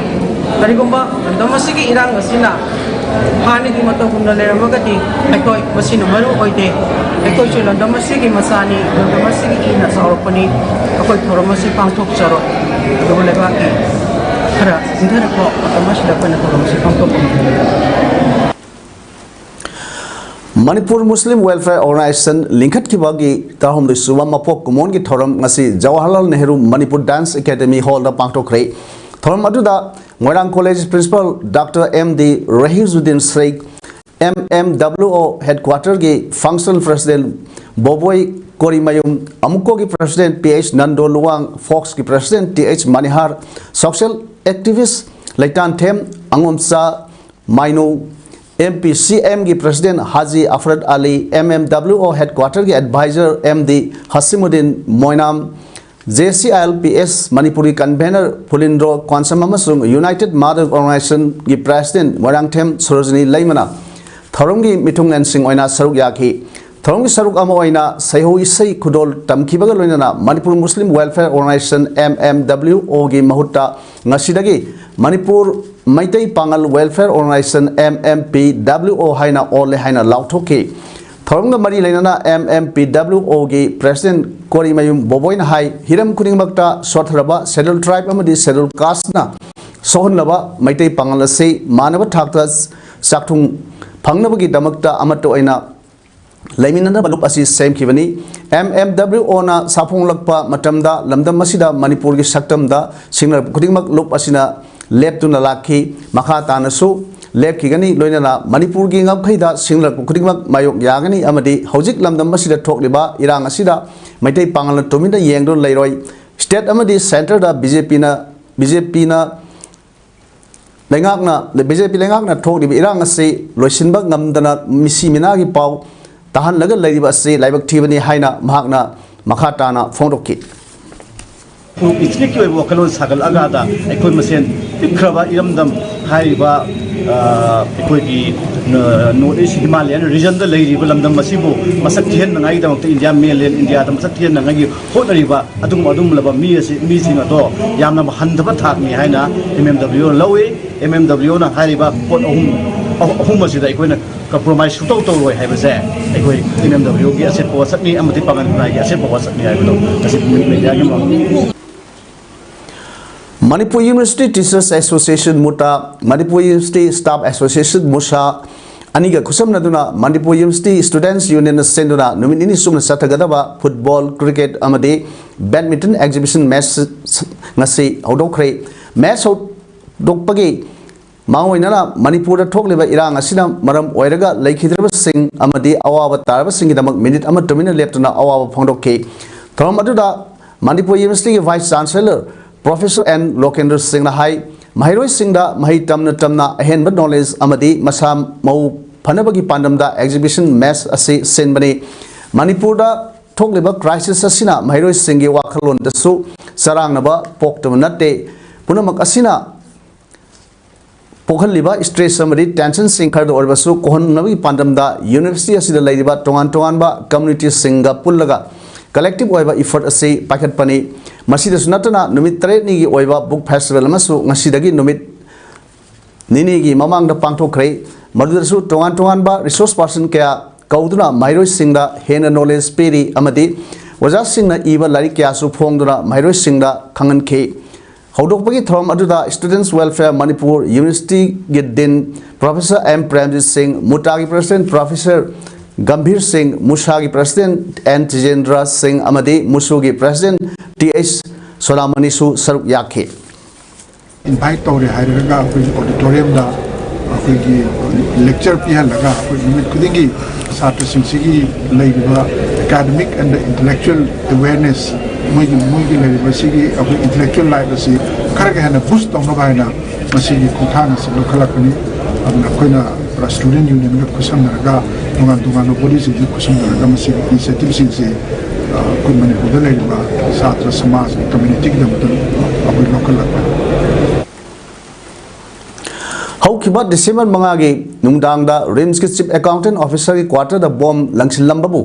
ꯀꯔꯤꯒꯨꯝꯕ ꯂꯝꯗꯝ ꯑꯁꯤꯒꯤ ꯏꯔꯥꯡ ꯑꯁꯤꯅ ꯍꯥꯟꯅꯒꯤ ꯃꯇꯧꯒꯨꯝꯅ ꯂꯩꯔꯝꯃꯒꯗꯤ ꯑꯩꯈꯣꯏ ꯃꯁꯤꯅ ꯃꯔꯨ ꯑꯣꯏꯗꯦ꯫ ꯑꯩꯈꯣꯏꯁꯨ ꯂꯝꯗꯝ ꯑꯁꯤꯒꯤ ꯃꯆꯥꯅꯤ, ꯂꯝꯗꯝ ꯑꯁꯤꯒꯤ ꯏꯅ ꯆꯥꯎꯔꯛꯄꯅꯤ꯫ ꯑꯩꯈꯣꯏ ꯊꯧꯔꯝ ꯑꯁꯤ ꯄꯥꯡꯊꯣꯛꯆꯔꯣꯏ꯫ ꯑꯗꯨꯕꯨ ꯂꯩꯕꯥꯛꯀꯤ ꯈꯔ ꯏꯪꯊꯔꯛꯄ ꯃꯇꯝ ꯑꯁꯤꯗ ꯑꯩꯈꯣꯏꯅ ꯊꯧꯔꯝ ꯑꯁꯤ ꯄꯥꯡꯊꯣꯛꯄ ꯉꯝꯒꯅꯤ꯫ ꯃꯅꯤꯄꯨꯔ ꯃꯨꯁꯂꯤꯝ ꯋꯦꯜꯐꯤꯌꯔ ꯑꯣꯔꯒꯅꯥꯏꯖꯦꯁꯟ ꯂꯤꯡꯈꯠꯈꯤꯕꯒꯤ ꯇꯔꯥꯍꯨꯝꯗꯣꯏ ꯁꯨꯕ ꯃꯄꯣꯛ ꯀꯨꯝꯑꯣꯟꯒꯤ ꯊꯧꯔꯝ ꯉꯁꯤ ꯖꯋꯥꯍꯔꯂꯥꯜ ꯅꯦꯍꯔꯨ ꯃꯅꯤꯄꯨꯔ ꯗꯥꯟꯁ ꯑꯦꯀꯥꯗꯃꯤ ꯍꯣꯜꯗ ꯄꯥꯡꯊꯣꯛꯈ꯭ꯔꯦ꯫ ꯊꯧꯔꯝ ꯑꯗꯨꯗ Moirang college principal doctor M D Rahijuddin ꯁ꯭ꯔꯦꯈ, ꯑꯦꯝ ꯑꯦꯝ ꯗꯕ꯭ꯂꯤꯎ ꯑꯣ ꯍꯦꯗꯀ꯭ꯋꯥꯇꯔꯒꯤ ꯐꯪꯁꯅꯦꯜ ꯄ꯭ꯔꯁꯤꯗꯦꯟ ꯕꯣꯕꯣꯏ ꯀꯣꯔꯤꯃꯌꯨꯝ, ꯑꯃꯨꯛꯀꯣꯒꯤ president P H Nando Luwang, ꯐꯣꯛꯁꯀꯤ president T H Manihar, social activist Leitanthem Angomcha Mainu, M P C ꯑꯦꯝꯒꯤ president Haji Afrat Ali, M M W O ꯍꯦꯗꯀ꯭ꯋꯥꯇꯔꯒꯤ adviser M D Hashimuddin Moinam, J C I L P S ꯃꯅꯤꯄꯨꯔꯒꯤ ꯀꯟꯚꯦꯅꯔ ꯐꯨꯂꯤꯟꯗ꯭ꯔꯣ ꯀ꯭ꯋꯥꯟꯁꯝ ꯑꯃꯁꯨꯡ ꯌꯨꯅꯥꯏꯇꯦꯗ ꯃꯥꯗꯔ ꯑꯣꯔꯒꯅꯥꯏꯖꯦꯁꯟꯒꯤ ꯄ꯭ꯔꯦꯁꯤꯗꯦꯟ ꯃꯣꯏꯔꯥꯡꯊꯦꯝ ꯁꯣꯔꯣꯖꯤꯅꯤ ꯂꯩꯃꯅ ꯊꯧꯔꯝꯒꯤ ꯃꯤꯊꯨꯡꯂꯦꯟꯁꯤꯡ ꯑꯣꯏꯅ ꯁꯔꯨꯛ ꯌꯥꯈꯤ꯫ ꯊꯧꯔꯝꯒꯤ ꯁꯔꯨꯛ ꯑꯃ ꯑꯣꯏꯅ ꯁꯩꯍꯧ ꯏꯁꯩ ꯈꯨꯗꯣꯜ ꯇꯝꯈꯤꯕꯒ ꯂꯣꯏꯅꯅ Manipur Muslim welfare organisation, M M W ꯑꯣꯒꯤ ꯃꯍꯨꯠꯇ ꯉꯁꯤꯗꯒꯤ Manipur Meitei Pangal welfare organisation, M M P W O ꯍꯥꯏꯅ ꯑꯣꯜꯂꯦ ꯍꯥꯏꯅ ꯂꯥꯎꯊꯣꯛꯈꯤ꯫ ꯊꯧꯔꯝꯒ ꯃꯔꯤ ꯂꯩꯅꯅ ꯑꯦꯝ ꯑꯦꯝ ꯄꯤ ꯗꯕ꯭ꯂꯤꯎ ꯑꯣꯒꯤ ꯄ꯭ꯔꯦꯁꯤꯗꯦꯟ ꯀꯣꯔꯤꯃꯌꯨꯝ ꯕꯣꯕꯣꯏꯅ ꯍꯥꯏ, ꯍꯤꯔꯝ ꯈꯨꯗꯤꯡꯃꯛꯇ ꯁꯣꯠꯊꯔꯕ ꯁꯦꯗ꯭ꯌꯨꯜ ꯇ꯭ꯔꯥꯏꯕ ꯑꯃꯗꯤ ꯁꯦꯗ꯭ꯌꯨꯜ ꯀꯥꯁꯅ ꯁꯣꯛꯍꯟꯂꯕ ꯃꯩꯇꯩ ꯄꯥꯉꯜ ꯑꯁꯤ ꯃꯥꯟꯅꯕ ꯊꯥꯛꯇ ꯆꯥꯛꯊꯨꯡ ꯐꯪꯅꯕꯒꯤꯗꯃꯛꯇ ꯑꯃꯠꯇ ꯑꯣꯏꯅ ꯂꯩꯃꯤꯟꯅꯅꯕ ꯂꯨꯞ ꯑꯁꯤ ꯁꯦꯝꯈꯤꯕꯅꯤ꯫ ꯑꯦꯝ ꯑꯦꯝ ꯗꯕ꯭ꯂꯤꯎ ꯑꯣꯅ ꯁꯥꯐꯣꯡꯂꯛꯄ ꯃꯇꯝꯗ ꯂꯝꯗꯝ ꯑꯁꯤꯗ ꯃꯅꯤꯄꯨꯔꯒꯤ ꯁꯛꯇꯝꯗ ꯁꯤꯡꯅꯔꯛꯄ ꯈꯨꯗꯤꯡꯃꯛ ꯂꯨꯞ ꯑꯁꯤꯅ ꯂꯦꯞꯇꯨꯅ ꯂꯥꯛꯈꯤ꯫ ꯃꯈꯥ ꯇꯥꯅꯁꯨ ꯂꯦꯞꯈꯤꯒꯅꯤ꯫ ꯂꯣꯏꯅꯅ ꯃꯅꯤꯄꯨꯔꯒꯤ ꯉꯝꯈꯩꯗ ꯁꯤꯡꯅꯔꯛꯄ ꯈꯨꯗꯤꯡꯃꯛ ꯃꯥꯌꯣꯛ ꯌꯥꯒꯅꯤ ꯑꯃꯗꯤ ꯍꯧꯖꯤꯛ ꯂꯝꯗꯝ ꯑꯁꯤꯗ ꯊꯣꯛꯂꯤꯕ ꯏꯔꯥꯡ ꯑꯁꯤꯗ ꯃꯩꯇꯩ ꯄꯥꯉꯜꯅ ꯇꯨꯃꯤꯟꯅ ꯌꯦꯡꯗꯨꯅ ꯂꯩꯔꯣꯏ꯫ ꯁ꯭ꯇꯦꯠ ꯑꯃꯗꯤ ꯁꯦꯟꯇꯔꯗ ꯕꯤ ꯖꯦ ꯄꯤꯅ, ꯕꯤ ꯖꯦ ꯄꯤꯅ ꯂꯩꯉꯥꯛꯅ, ꯕꯤ ꯖꯦ ꯄꯤ ꯂꯩꯉꯥꯛꯅ ꯊꯣꯛꯂꯤꯕ ꯏꯔꯥꯡ ꯑꯁꯤ ꯂꯣꯏꯁꯤꯟꯕ ꯉꯝꯗꯅ ꯃꯤꯁꯤ ꯃꯤꯅꯥꯒꯤ ꯄꯥꯎ ꯇꯥꯍꯜꯂꯒ ꯂꯩꯔꯤꯕ ꯑꯁꯤ ꯂꯥꯏꯕꯛ ꯊꯤꯕꯅꯤ ꯍꯥꯏꯅ ꯃꯍꯥꯛꯅ ꯃꯈꯥ ꯇꯥꯅ ꯐꯣꯡꯗꯣꯛꯈꯤ꯫ ꯏꯊꯅꯤꯛꯀꯤ ꯑꯣꯏꯕ ꯋꯥꯈꯜꯂꯣꯟ ꯁꯥꯒꯠꯂꯛꯑꯀꯥꯟꯗ ꯑꯩꯈꯣꯏ ꯃꯁꯦꯟ ꯄꯤꯛꯈ꯭ꯔꯕ ꯏꯔꯝꯗꯝ ꯍꯥꯏꯔꯤꯕ, ꯑ, ꯑꯩꯈꯣꯏꯒꯤ, ꯑ, ꯅꯣꯔꯠ ꯏꯁ ꯍꯤꯃꯥꯂꯌꯥꯟ ꯔꯤꯖꯟꯗ ꯂꯩꯔꯤꯕ ꯂꯝꯗꯝ ꯑꯁꯤꯕꯨ ꯃꯁꯛ ꯊꯤꯍꯟꯅꯉꯥꯏꯒꯤꯗꯃꯛꯇ ꯏꯟꯗꯤꯌꯥ, ꯃꯦꯟꯂꯦꯟ ꯏꯟꯗꯤꯌꯥꯗ ꯃꯁꯛ ꯊꯤꯍꯟꯅꯉꯥꯏꯒꯤ ꯍꯣꯠꯅꯔꯤꯕ ꯑꯗꯨꯒꯨꯝꯕ, ꯑꯗꯨꯒꯨꯝꯂꯕ ꯃꯤ ꯑꯁꯤ, ꯃꯤꯁꯤꯡ ꯑꯗꯣ ꯌꯥꯝꯅ ꯍꯟꯊꯕ ꯊꯥꯛꯅꯤ ꯍꯥꯏꯅ ꯑꯦꯝ ꯑꯦꯝ ꯗꯕ꯭ꯂꯤꯎꯅ ꯂꯧꯏ꯫ ꯑꯦꯝ ꯑꯦꯝ ꯗꯕ꯭ꯂꯤꯎꯅ ꯍꯥꯏꯔꯤꯕ ꯄꯣꯠ ꯑꯍꯨꯝ, ꯑꯍꯨꯝ ꯑꯁꯤꯗ ꯑꯩꯈꯣꯏꯅ ꯀꯝꯄ꯭ꯔꯣꯃꯥꯏꯁ ꯁꯨꯡꯇꯧ ꯇꯧꯔꯣꯏ ꯍꯥꯏꯕꯁꯦ ꯑꯩꯈꯣꯏ ꯑꯦꯝ ꯑꯦꯝ ꯗꯕ꯭ꯂꯤꯎꯒꯤ ꯑꯆꯦꯠꯄ ꯋꯥꯁꯛꯅꯤ ꯑꯃꯗꯤ ꯄꯥꯡꯒꯜ ꯈꯨꯟꯅꯥꯏꯒꯤ ꯑꯆꯦꯠꯄ ꯋꯥꯁꯛꯅꯤ ꯍꯥꯏꯕꯗꯣ ꯉꯁꯤ ꯃꯤꯗꯤꯌꯥꯒꯤ ꯃꯃꯥꯡꯗ Manipur University Teachers Association, ꯃꯨꯇꯥ, Manipur University Staff Association, Musa, ꯑꯅꯤꯒ ꯈꯨꯠꯁꯝꯅꯗꯨꯅ ꯃꯅꯤꯄꯨꯔ ꯌꯨꯅꯤꯚꯔꯁꯤꯇꯤ ꯁ꯭ꯇꯨꯗꯦꯟꯠꯁ ꯌꯨꯅꯤꯌꯟꯅ ꯁꯤꯟꯗꯨꯅ ꯅꯨꯃꯤꯠ ꯅꯤꯅꯤ ꯆꯨꯞꯅ ꯆꯠꯊꯒꯗꯕ ꯐꯨꯠꯕꯣꯜ, ꯀ꯭ꯔꯤꯀꯦꯠ ꯑꯃꯗꯤ ꯕꯦꯗꯃꯤꯟꯇꯟ ꯑꯦꯛꯖꯤꯕꯤꯁꯟ ꯃꯦꯠꯆ ꯉꯁꯤ ꯍꯧꯗꯣꯛꯈ꯭ꯔꯦ꯫ ꯃꯦꯠꯆ ꯍꯧꯗꯣꯛꯄꯒꯤ ꯃꯥꯡꯑꯣꯏꯅꯅ ꯃꯅꯤꯄꯨꯔꯗ ꯊꯣꯛꯂꯤꯕ ꯏꯔꯥꯡ ꯑꯁꯤꯅ ꯃꯔꯝ ꯑꯣꯏꯔꯒ ꯂꯩꯈꯤꯗ꯭ꯔꯕꯁꯤꯡ ꯑꯃꯗꯤ ꯑꯋꯥꯕ ꯇꯥꯔꯕꯁꯤꯡꯒꯤꯗꯃꯛ ꯃꯤꯅꯤꯠ ꯑꯃ ꯇꯨꯃꯤꯟꯅ ꯂꯦꯞꯇꯨꯅ ꯑꯋꯥꯕ ꯐꯣꯡꯗꯣꯛꯈꯤ꯫ ꯊꯧꯔꯝ ꯑꯗꯨꯗ ꯃꯅꯤꯄꯨꯔ ꯌꯨꯅꯤꯚꯔꯁꯤꯇꯤꯒꯤ vice chancellor professor N Lokendra ꯁꯤꯡꯅ ꯍꯥꯏ, ꯃꯍꯩꯔꯣꯏꯁꯤꯡꯗ ꯃꯍꯩ ꯇꯝꯅ ꯇꯝꯅ ꯑꯍꯦꯟꯕ ꯅꯣꯂꯦꯖ ꯑꯃꯗꯤ ꯃꯁꯥ ꯃꯎ ꯐꯅꯕꯒꯤ ꯄꯥꯟꯗꯝꯗ ꯑꯦꯛꯖꯤꯕꯤꯁꯟ ꯃꯦꯠꯆ ꯑꯁꯤ ꯁꯤꯟꯕꯅꯤ꯫ ꯃꯅꯤꯄꯨꯔꯗ ꯊꯣꯛꯂꯤꯕ ꯀ꯭ꯔꯥꯏꯁꯤꯁ ꯑꯁꯤꯅ ꯃꯍꯩꯔꯣꯏꯁꯤꯡꯒꯤ ꯋꯥꯈꯜꯂꯣꯟꯗꯁꯨ ꯆꯔꯥꯡꯅꯕ ꯄꯣꯛꯇꯕ ꯅꯠꯇꯦ꯫ ꯄꯨꯝꯅꯃꯛ ꯑꯁꯤꯅ ꯄꯣꯛꯍꯜꯂꯤꯕ ꯁ꯭ꯇ꯭ꯔꯦꯁ ꯑꯃꯗꯤ ꯇꯦꯟꯁꯟꯁꯤꯡ ꯈꯔꯗ ꯑꯣꯏꯔꯕꯁꯨ ꯀꯣꯛꯍꯟꯅꯕꯒꯤ ꯄꯥꯟꯗꯝꯗ ꯌꯨꯅꯤꯚꯔꯁꯤꯇꯤ ꯑꯁꯤꯗ ꯂꯩꯔꯤꯕ ꯇꯣꯉꯥꯟ ꯇꯣꯉꯥꯟꯕ ꯀꯝꯃ꯭ꯌꯨꯅꯤꯇꯤꯁꯤꯡꯒ ꯄꯨꯜꯂꯒ ꯀꯂꯦꯛꯇꯤꯚ ꯑꯣꯏꯕ ꯏꯐꯔꯠ ꯑꯁꯤ ꯄꯥꯏꯈꯠꯄꯅꯤ꯫ ꯃꯁꯤꯗꯁꯨ ꯅꯠꯇꯅ ꯅꯨꯃꯤꯠ ꯇꯔꯦꯠꯅꯤꯒꯤ ꯑꯣꯏꯕ ꯕꯨꯛ ꯐꯦꯁꯇꯤꯚꯦꯜ ꯑꯃꯁꯨ ꯉꯁꯤꯗꯒꯤ ꯅꯨꯃꯤꯠ ꯅꯤꯅꯤꯒꯤ ꯃꯃꯥꯡꯗ ꯄꯥꯡꯊꯣꯛꯈ꯭ꯔꯦ꯫ ꯃꯗꯨꯗꯁꯨ ꯇꯣꯉꯥꯟ ꯇꯣꯉꯥꯟꯕ ꯔꯤꯁꯣꯔꯁ ꯄꯥꯔꯁꯟ ꯀꯌꯥ ꯀꯧꯗꯨꯅ ꯃꯍꯩꯔꯣꯏꯁꯤꯡꯗ ꯍꯦꯟꯅ ꯅꯣꯂꯦꯖ ꯄꯤꯔꯤ ꯑꯃꯗꯤ ꯑꯣꯖꯥꯁꯤꯡꯅ ꯏꯕ ꯂꯥꯏꯔꯤꯛ ꯀꯌꯥꯁꯨ ꯐꯣꯡꯗꯨꯅ ꯃꯍꯩꯔꯣꯏꯁꯤꯡꯗ ꯈꯪꯍꯟꯈꯤ꯫ ꯍꯧꯗꯣꯛꯄꯒꯤ ꯊꯧꯔꯝ ꯑꯗꯨꯗ ꯁ꯭ꯇꯨꯗꯦꯟꯠꯁ ꯋꯦꯜꯐꯤꯌꯔ ꯃꯅꯤꯄꯨꯔ ꯌꯨꯅꯤꯚꯔꯁꯤꯇꯤꯒꯤ ꯗꯤꯟ ꯄ꯭ꯔꯣꯐꯦꯁꯔ ꯑꯦꯝ ꯄ꯭ꯔꯦꯝꯖꯤꯠ ꯁꯤꯡ, ꯃꯨꯇꯥꯒꯤ ꯄ꯭ꯔꯦꯁꯤꯗꯦꯟꯠ ꯄ꯭ꯔꯣꯐꯦꯁꯔ ꯒꯝꯚꯤꯔ ꯁꯤꯡ, ꯃꯨꯁꯥꯒꯤ ꯄ꯭ꯔꯦꯁꯤꯗꯦꯟꯠ ꯑꯦꯟ ꯇꯤꯖꯦꯟꯗ꯭ꯔ ꯁꯤꯡ ꯑꯃꯗꯤ ꯃꯨꯁꯨꯒꯤ ꯄ꯭ꯔꯦꯁꯤꯗꯦꯟꯠ ꯇꯤ ꯑꯩꯆ ꯁꯣꯂꯥꯃꯅꯤꯁꯨ ꯁꯔꯨꯛ ꯌꯥꯈꯤ꯫ ꯏꯟꯚꯥꯏꯠ ꯇꯧꯔꯦ ꯍꯥꯏꯔꯒ ꯑꯩꯈꯣꯏꯒꯤ ꯑꯣꯗꯤꯇꯣꯔꯤꯌꯝꯗ ꯑꯩꯈꯣꯏꯒꯤ ꯂꯦꯛꯆꯔ ꯄꯤꯍꯜꯂꯒ ꯑꯩꯈꯣꯏ ꯅꯨꯃꯤꯠ ꯈꯨꯗꯤꯡꯒꯤ ꯁꯥꯇ꯭ꯔꯁꯤꯡꯁꯤꯒꯤ ꯂꯩꯔꯤꯕ academic and intellectual awareness, ꯃꯣꯏꯒꯤ ꯃꯣꯏꯒꯤ ꯂꯩꯔꯤꯕ ꯁꯤꯒꯤ ꯑꯩꯈꯣꯏ intellectual life ꯑꯁꯤ ꯈꯔꯒ ꯍꯦꯟꯅ ꯕꯨꯁ ꯇꯧꯅꯕ ꯍꯥꯏꯅ ꯃꯁꯤꯒꯤ ꯈꯣꯡꯊꯥꯡ ꯑꯁꯤ ꯂꯧꯈꯠꯂꯛꯄꯅꯤ꯫ ꯑꯗꯨꯅ ꯑꯩꯈꯣꯏꯅ ꯄꯨꯔꯥ ꯁ꯭ꯇꯨꯗꯦꯟꯠ ꯌꯨꯅꯤꯌꯟꯒ ꯈꯨꯠꯁꯝꯅꯔꯒ, ꯇꯣꯉꯥꯟ ꯇꯣꯉꯥꯟꯕ ꯕꯣꯗꯤꯁꯤꯡꯁꯤ ꯈꯨꯠꯁꯝꯅꯔꯒ ꯃꯁꯤꯒꯤ ꯏꯅꯤꯁꯤꯌꯦꯇꯤꯚꯁꯤꯡꯁꯤ ꯑꯩꯈꯣꯏ ꯃꯅꯤꯄꯨꯔꯗ ꯂꯩꯔꯤꯕ ꯁꯥꯇ꯭ꯔ ꯁꯃꯥꯖ, ꯀꯝꯃ꯭ꯌꯨꯅꯤꯇꯤꯒꯤꯗꯃꯛꯇ ꯑꯩꯈꯣꯏ ꯂꯧꯈꯠꯂꯛꯄꯅꯤ꯫ ꯍꯧꯈꯤꯕ ꯗꯤꯁꯦꯝꯕꯔ ꯃꯉꯥꯒꯤ ꯅꯨꯡꯗꯥꯡꯗ ꯔꯤꯝꯁꯀꯤ ꯆꯤꯐ ꯑꯦꯀꯥꯎꯟꯇꯦꯟꯠ ꯑꯣꯐꯤꯁꯔꯒꯤ ꯀ꯭ꯋꯥꯇꯔꯗ ꯕꯣꯝ ꯂꯪꯁꯤꯜꯂꯝꯕꯕꯨ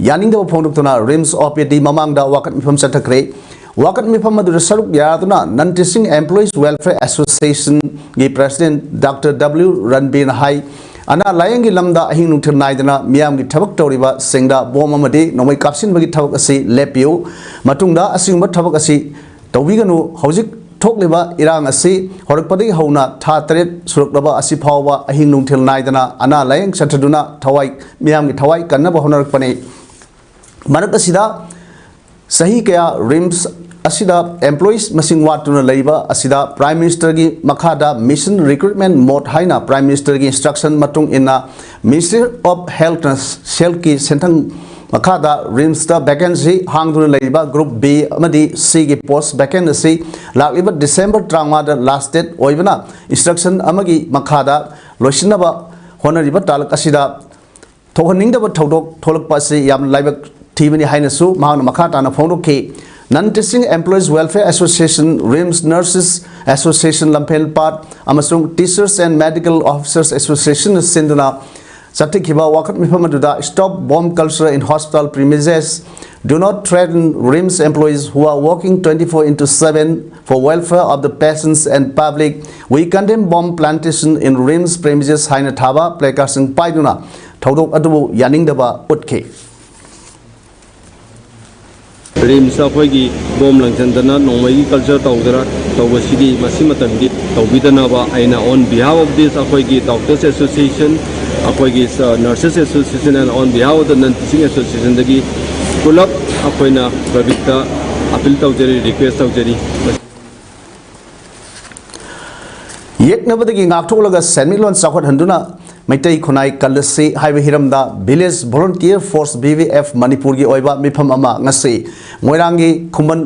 ꯌꯥꯅꯤꯡꯗꯕ ꯐꯣꯡꯗꯣꯛꯇꯨꯅ ꯔꯤꯝꯁ ꯑꯣ ꯄꯤ ꯗꯤ ꯃꯃꯥꯡꯗ ꯋꯥꯀꯠ ꯃꯤꯐꯝ ꯆꯠꯊꯈ꯭ꯔꯦ꯫ ꯋꯥꯀꯠ ꯃꯤꯐꯝ ꯑꯗꯨꯗ ꯁꯔꯨꯛ ꯌꯥꯗꯨꯅ ꯅꯟ ꯇꯤꯆꯤꯡ ꯑꯦꯝꯄ꯭ꯂꯣꯌꯤꯁ ꯋꯦꯜꯐꯤꯌꯔ ꯑꯦꯁꯣꯁꯤꯌꯦꯁꯟꯒꯤ ꯄ꯭ꯔꯦꯁꯤꯗꯦꯟꯠ ꯗꯥꯛꯇꯔ ꯗꯕ꯭ꯂꯤꯎ ꯔꯟꯕꯤꯔꯅ ꯍꯥꯏ, ꯑꯅꯥ ꯂꯥꯌꯦꯡꯒꯤ ꯂꯝꯗ ꯑꯍꯤꯡ ꯅꯨꯡꯊꯤꯜ ꯅꯥꯏꯗꯅ ꯃꯤꯌꯥꯝꯒꯤ ꯊꯕꯛ ꯇꯧꯔꯤꯕꯁꯤꯡꯗ ꯕꯣꯝ ꯑꯃꯗꯤ ꯅꯣꯡꯃꯩ ꯀꯥꯞꯁꯤꯟꯕꯒꯤ ꯊꯕꯛ ꯑꯁꯤ ꯂꯦꯞꯄꯤꯌꯨ꯫ ꯃꯇꯨꯡꯗ ꯑꯁꯤꯒꯨꯝꯕ ꯊꯕꯛ ꯑꯁꯤ ꯇꯧꯕꯤꯒꯅꯨ꯫ ꯍꯧꯖꯤꯛ ꯊꯣꯛꯂꯤꯕ ꯏꯔꯥꯡ ꯑꯁꯤ ꯍꯧꯔꯛꯄꯗꯒꯤ ꯍꯧꯅ ꯊꯥ ꯇꯔꯦꯠ ꯁꯨꯔꯛꯂꯕ ꯑꯁꯤ ꯐꯥꯎꯕ ꯑꯍꯤꯡ ꯅꯨꯡꯊꯤꯜ ꯅꯥꯏꯗꯅ ꯑꯅꯥ ꯂꯥꯌꯦꯡ ꯆꯠꯊꯗꯨꯅ ꯊꯋꯥꯏ, ꯃꯤꯌꯥꯝꯒꯤ ꯊꯋꯥꯏ ꯀꯟꯅꯕ ꯍꯣꯠꯅꯔꯛꯄꯅꯤ꯫ ꯃꯔꯛ ꯑꯁꯤꯗ ꯆꯍꯤ ꯀꯌꯥ RIMS ꯑꯁꯤꯗ employees ꯃꯁꯤꯡ ꯋꯥꯠꯇꯨꯅ ꯂꯩꯕ ꯑꯁꯤꯗ Prime Ministerꯒꯤ ꯃꯈꯥꯗ Mission Recruitment Mode ꯍꯥꯏꯅ Prime Ministerꯒꯤ instruction ꯃꯇꯨꯡ ꯏꯟꯅ Ministry of Healthꯅ healthꯀꯤ ꯁꯦꯟꯊꯪ ꯃꯈꯥꯗ RIMSꯇ vacancy ꯍꯥꯡꯗꯨꯅ ꯂꯩꯔꯤꯕ Group B ꯑꯃꯗꯤ Cꯒꯤ post vacant ꯑꯁꯤ ꯂꯥꯛꯂꯤꯕ December ꯇꯔꯥꯃꯉꯥꯗ last date ꯑꯣꯏꯕꯅ instruction ꯑꯃꯒꯤ ꯃꯈꯥꯗ ꯂꯣꯏꯁꯤꯟꯅꯕ ꯍꯣꯠꯅꯔꯤꯕ ꯇꯥꯂꯛ ꯑꯁꯤꯗ ꯊꯣꯛꯍꯟꯅꯤꯡꯗꯕ ꯊꯧꯗꯣꯛ ꯊꯣꯛꯂꯛꯄ ꯑꯁꯤ ꯌꯥꯝꯅ ꯂꯥꯏꯕꯛ ꯊꯤꯕꯅꯤ ꯍꯥꯏꯅꯁꯨ ꯃꯍꯥꯛꯅ ꯃꯈꯥ ꯇꯥꯅ ꯐꯣꯡꯗꯣꯛꯈꯤ꯫ Non Teaching Employees Welfare Association, RIMS Nurses Association ꯂꯝꯐꯦꯜꯄꯥꯠ ꯑꯃꯁꯨꯡ Teachers and Medical Officers Associationꯅ ꯁꯤꯟꯗꯨꯅ ꯆꯠꯊꯈꯤꯕ ꯋꯥꯀꯠ ꯃꯤꯐꯝ ꯑꯗꯨꯗ Stop Bomb Culture in Hospital Premises, Do Not Threaten RIMS Employees Who Are Working twenty-four into seven for Welfare of the Patients and Public, We Condemn Bomb Plantation in RIMS Premises ꯍꯥꯏꯅ ꯊꯥꯕ placardsꯁꯤꯡ ꯄꯥꯏꯗꯨꯅ ꯊꯧꯗꯣꯛ ꯑꯗꯨꯕꯨ ꯌꯥꯅꯤꯡꯗꯕ ꯎꯠꯈꯤ꯫ RIMSꯇ ꯑꯩꯈꯣꯏꯒꯤ ꯕꯣꯝ ꯂꯪꯁꯤꯟꯗꯅ ꯅꯣꯡꯃꯩꯒꯤ culture ꯇꯧꯗꯅ ꯇꯧꯕꯁꯤꯗꯤ ꯃꯁꯤ ꯃꯇꯝꯒꯤ ꯇꯧꯕꯤꯗꯅꯕ ꯑꯩꯅ on behalf of this ꯑꯩꯈꯣꯏꯒꯤ Doctors Association, ꯑꯩꯈꯣꯏꯒꯤ Nurses Association and on behalf of the Non Teaching Associationꯗꯒꯤ ꯄꯨꯂꯞ ꯑꯩꯈꯣꯏꯅ publicꯇ appeal ꯇꯧꯖꯔꯤ, request ꯇꯧꯖꯔꯤ꯫ ꯌꯦꯛꯅꯕꯗꯒꯤ ꯉꯥꯛꯊꯣꯛꯂꯒ ꯁꯦꯟꯃꯤꯠꯂꯣꯟ ꯆꯥꯎꯈꯠꯍꯟꯗꯨꯅ ꯃꯩꯇꯩ ꯈꯨꯟꯅꯥꯏ ꯀꯜꯂꯁꯤ ꯍꯥꯏꯕ ꯍꯤꯔꯝꯗ Village Volunteer Force, VVF, ꯃꯅꯤꯄꯨꯔꯒꯤ ꯑꯣꯏꯕ ꯃꯤꯐꯝ ꯑꯃ ꯉꯁꯤ ꯃꯣꯏꯔꯥꯡꯒꯤ ꯈꯨꯃꯟ,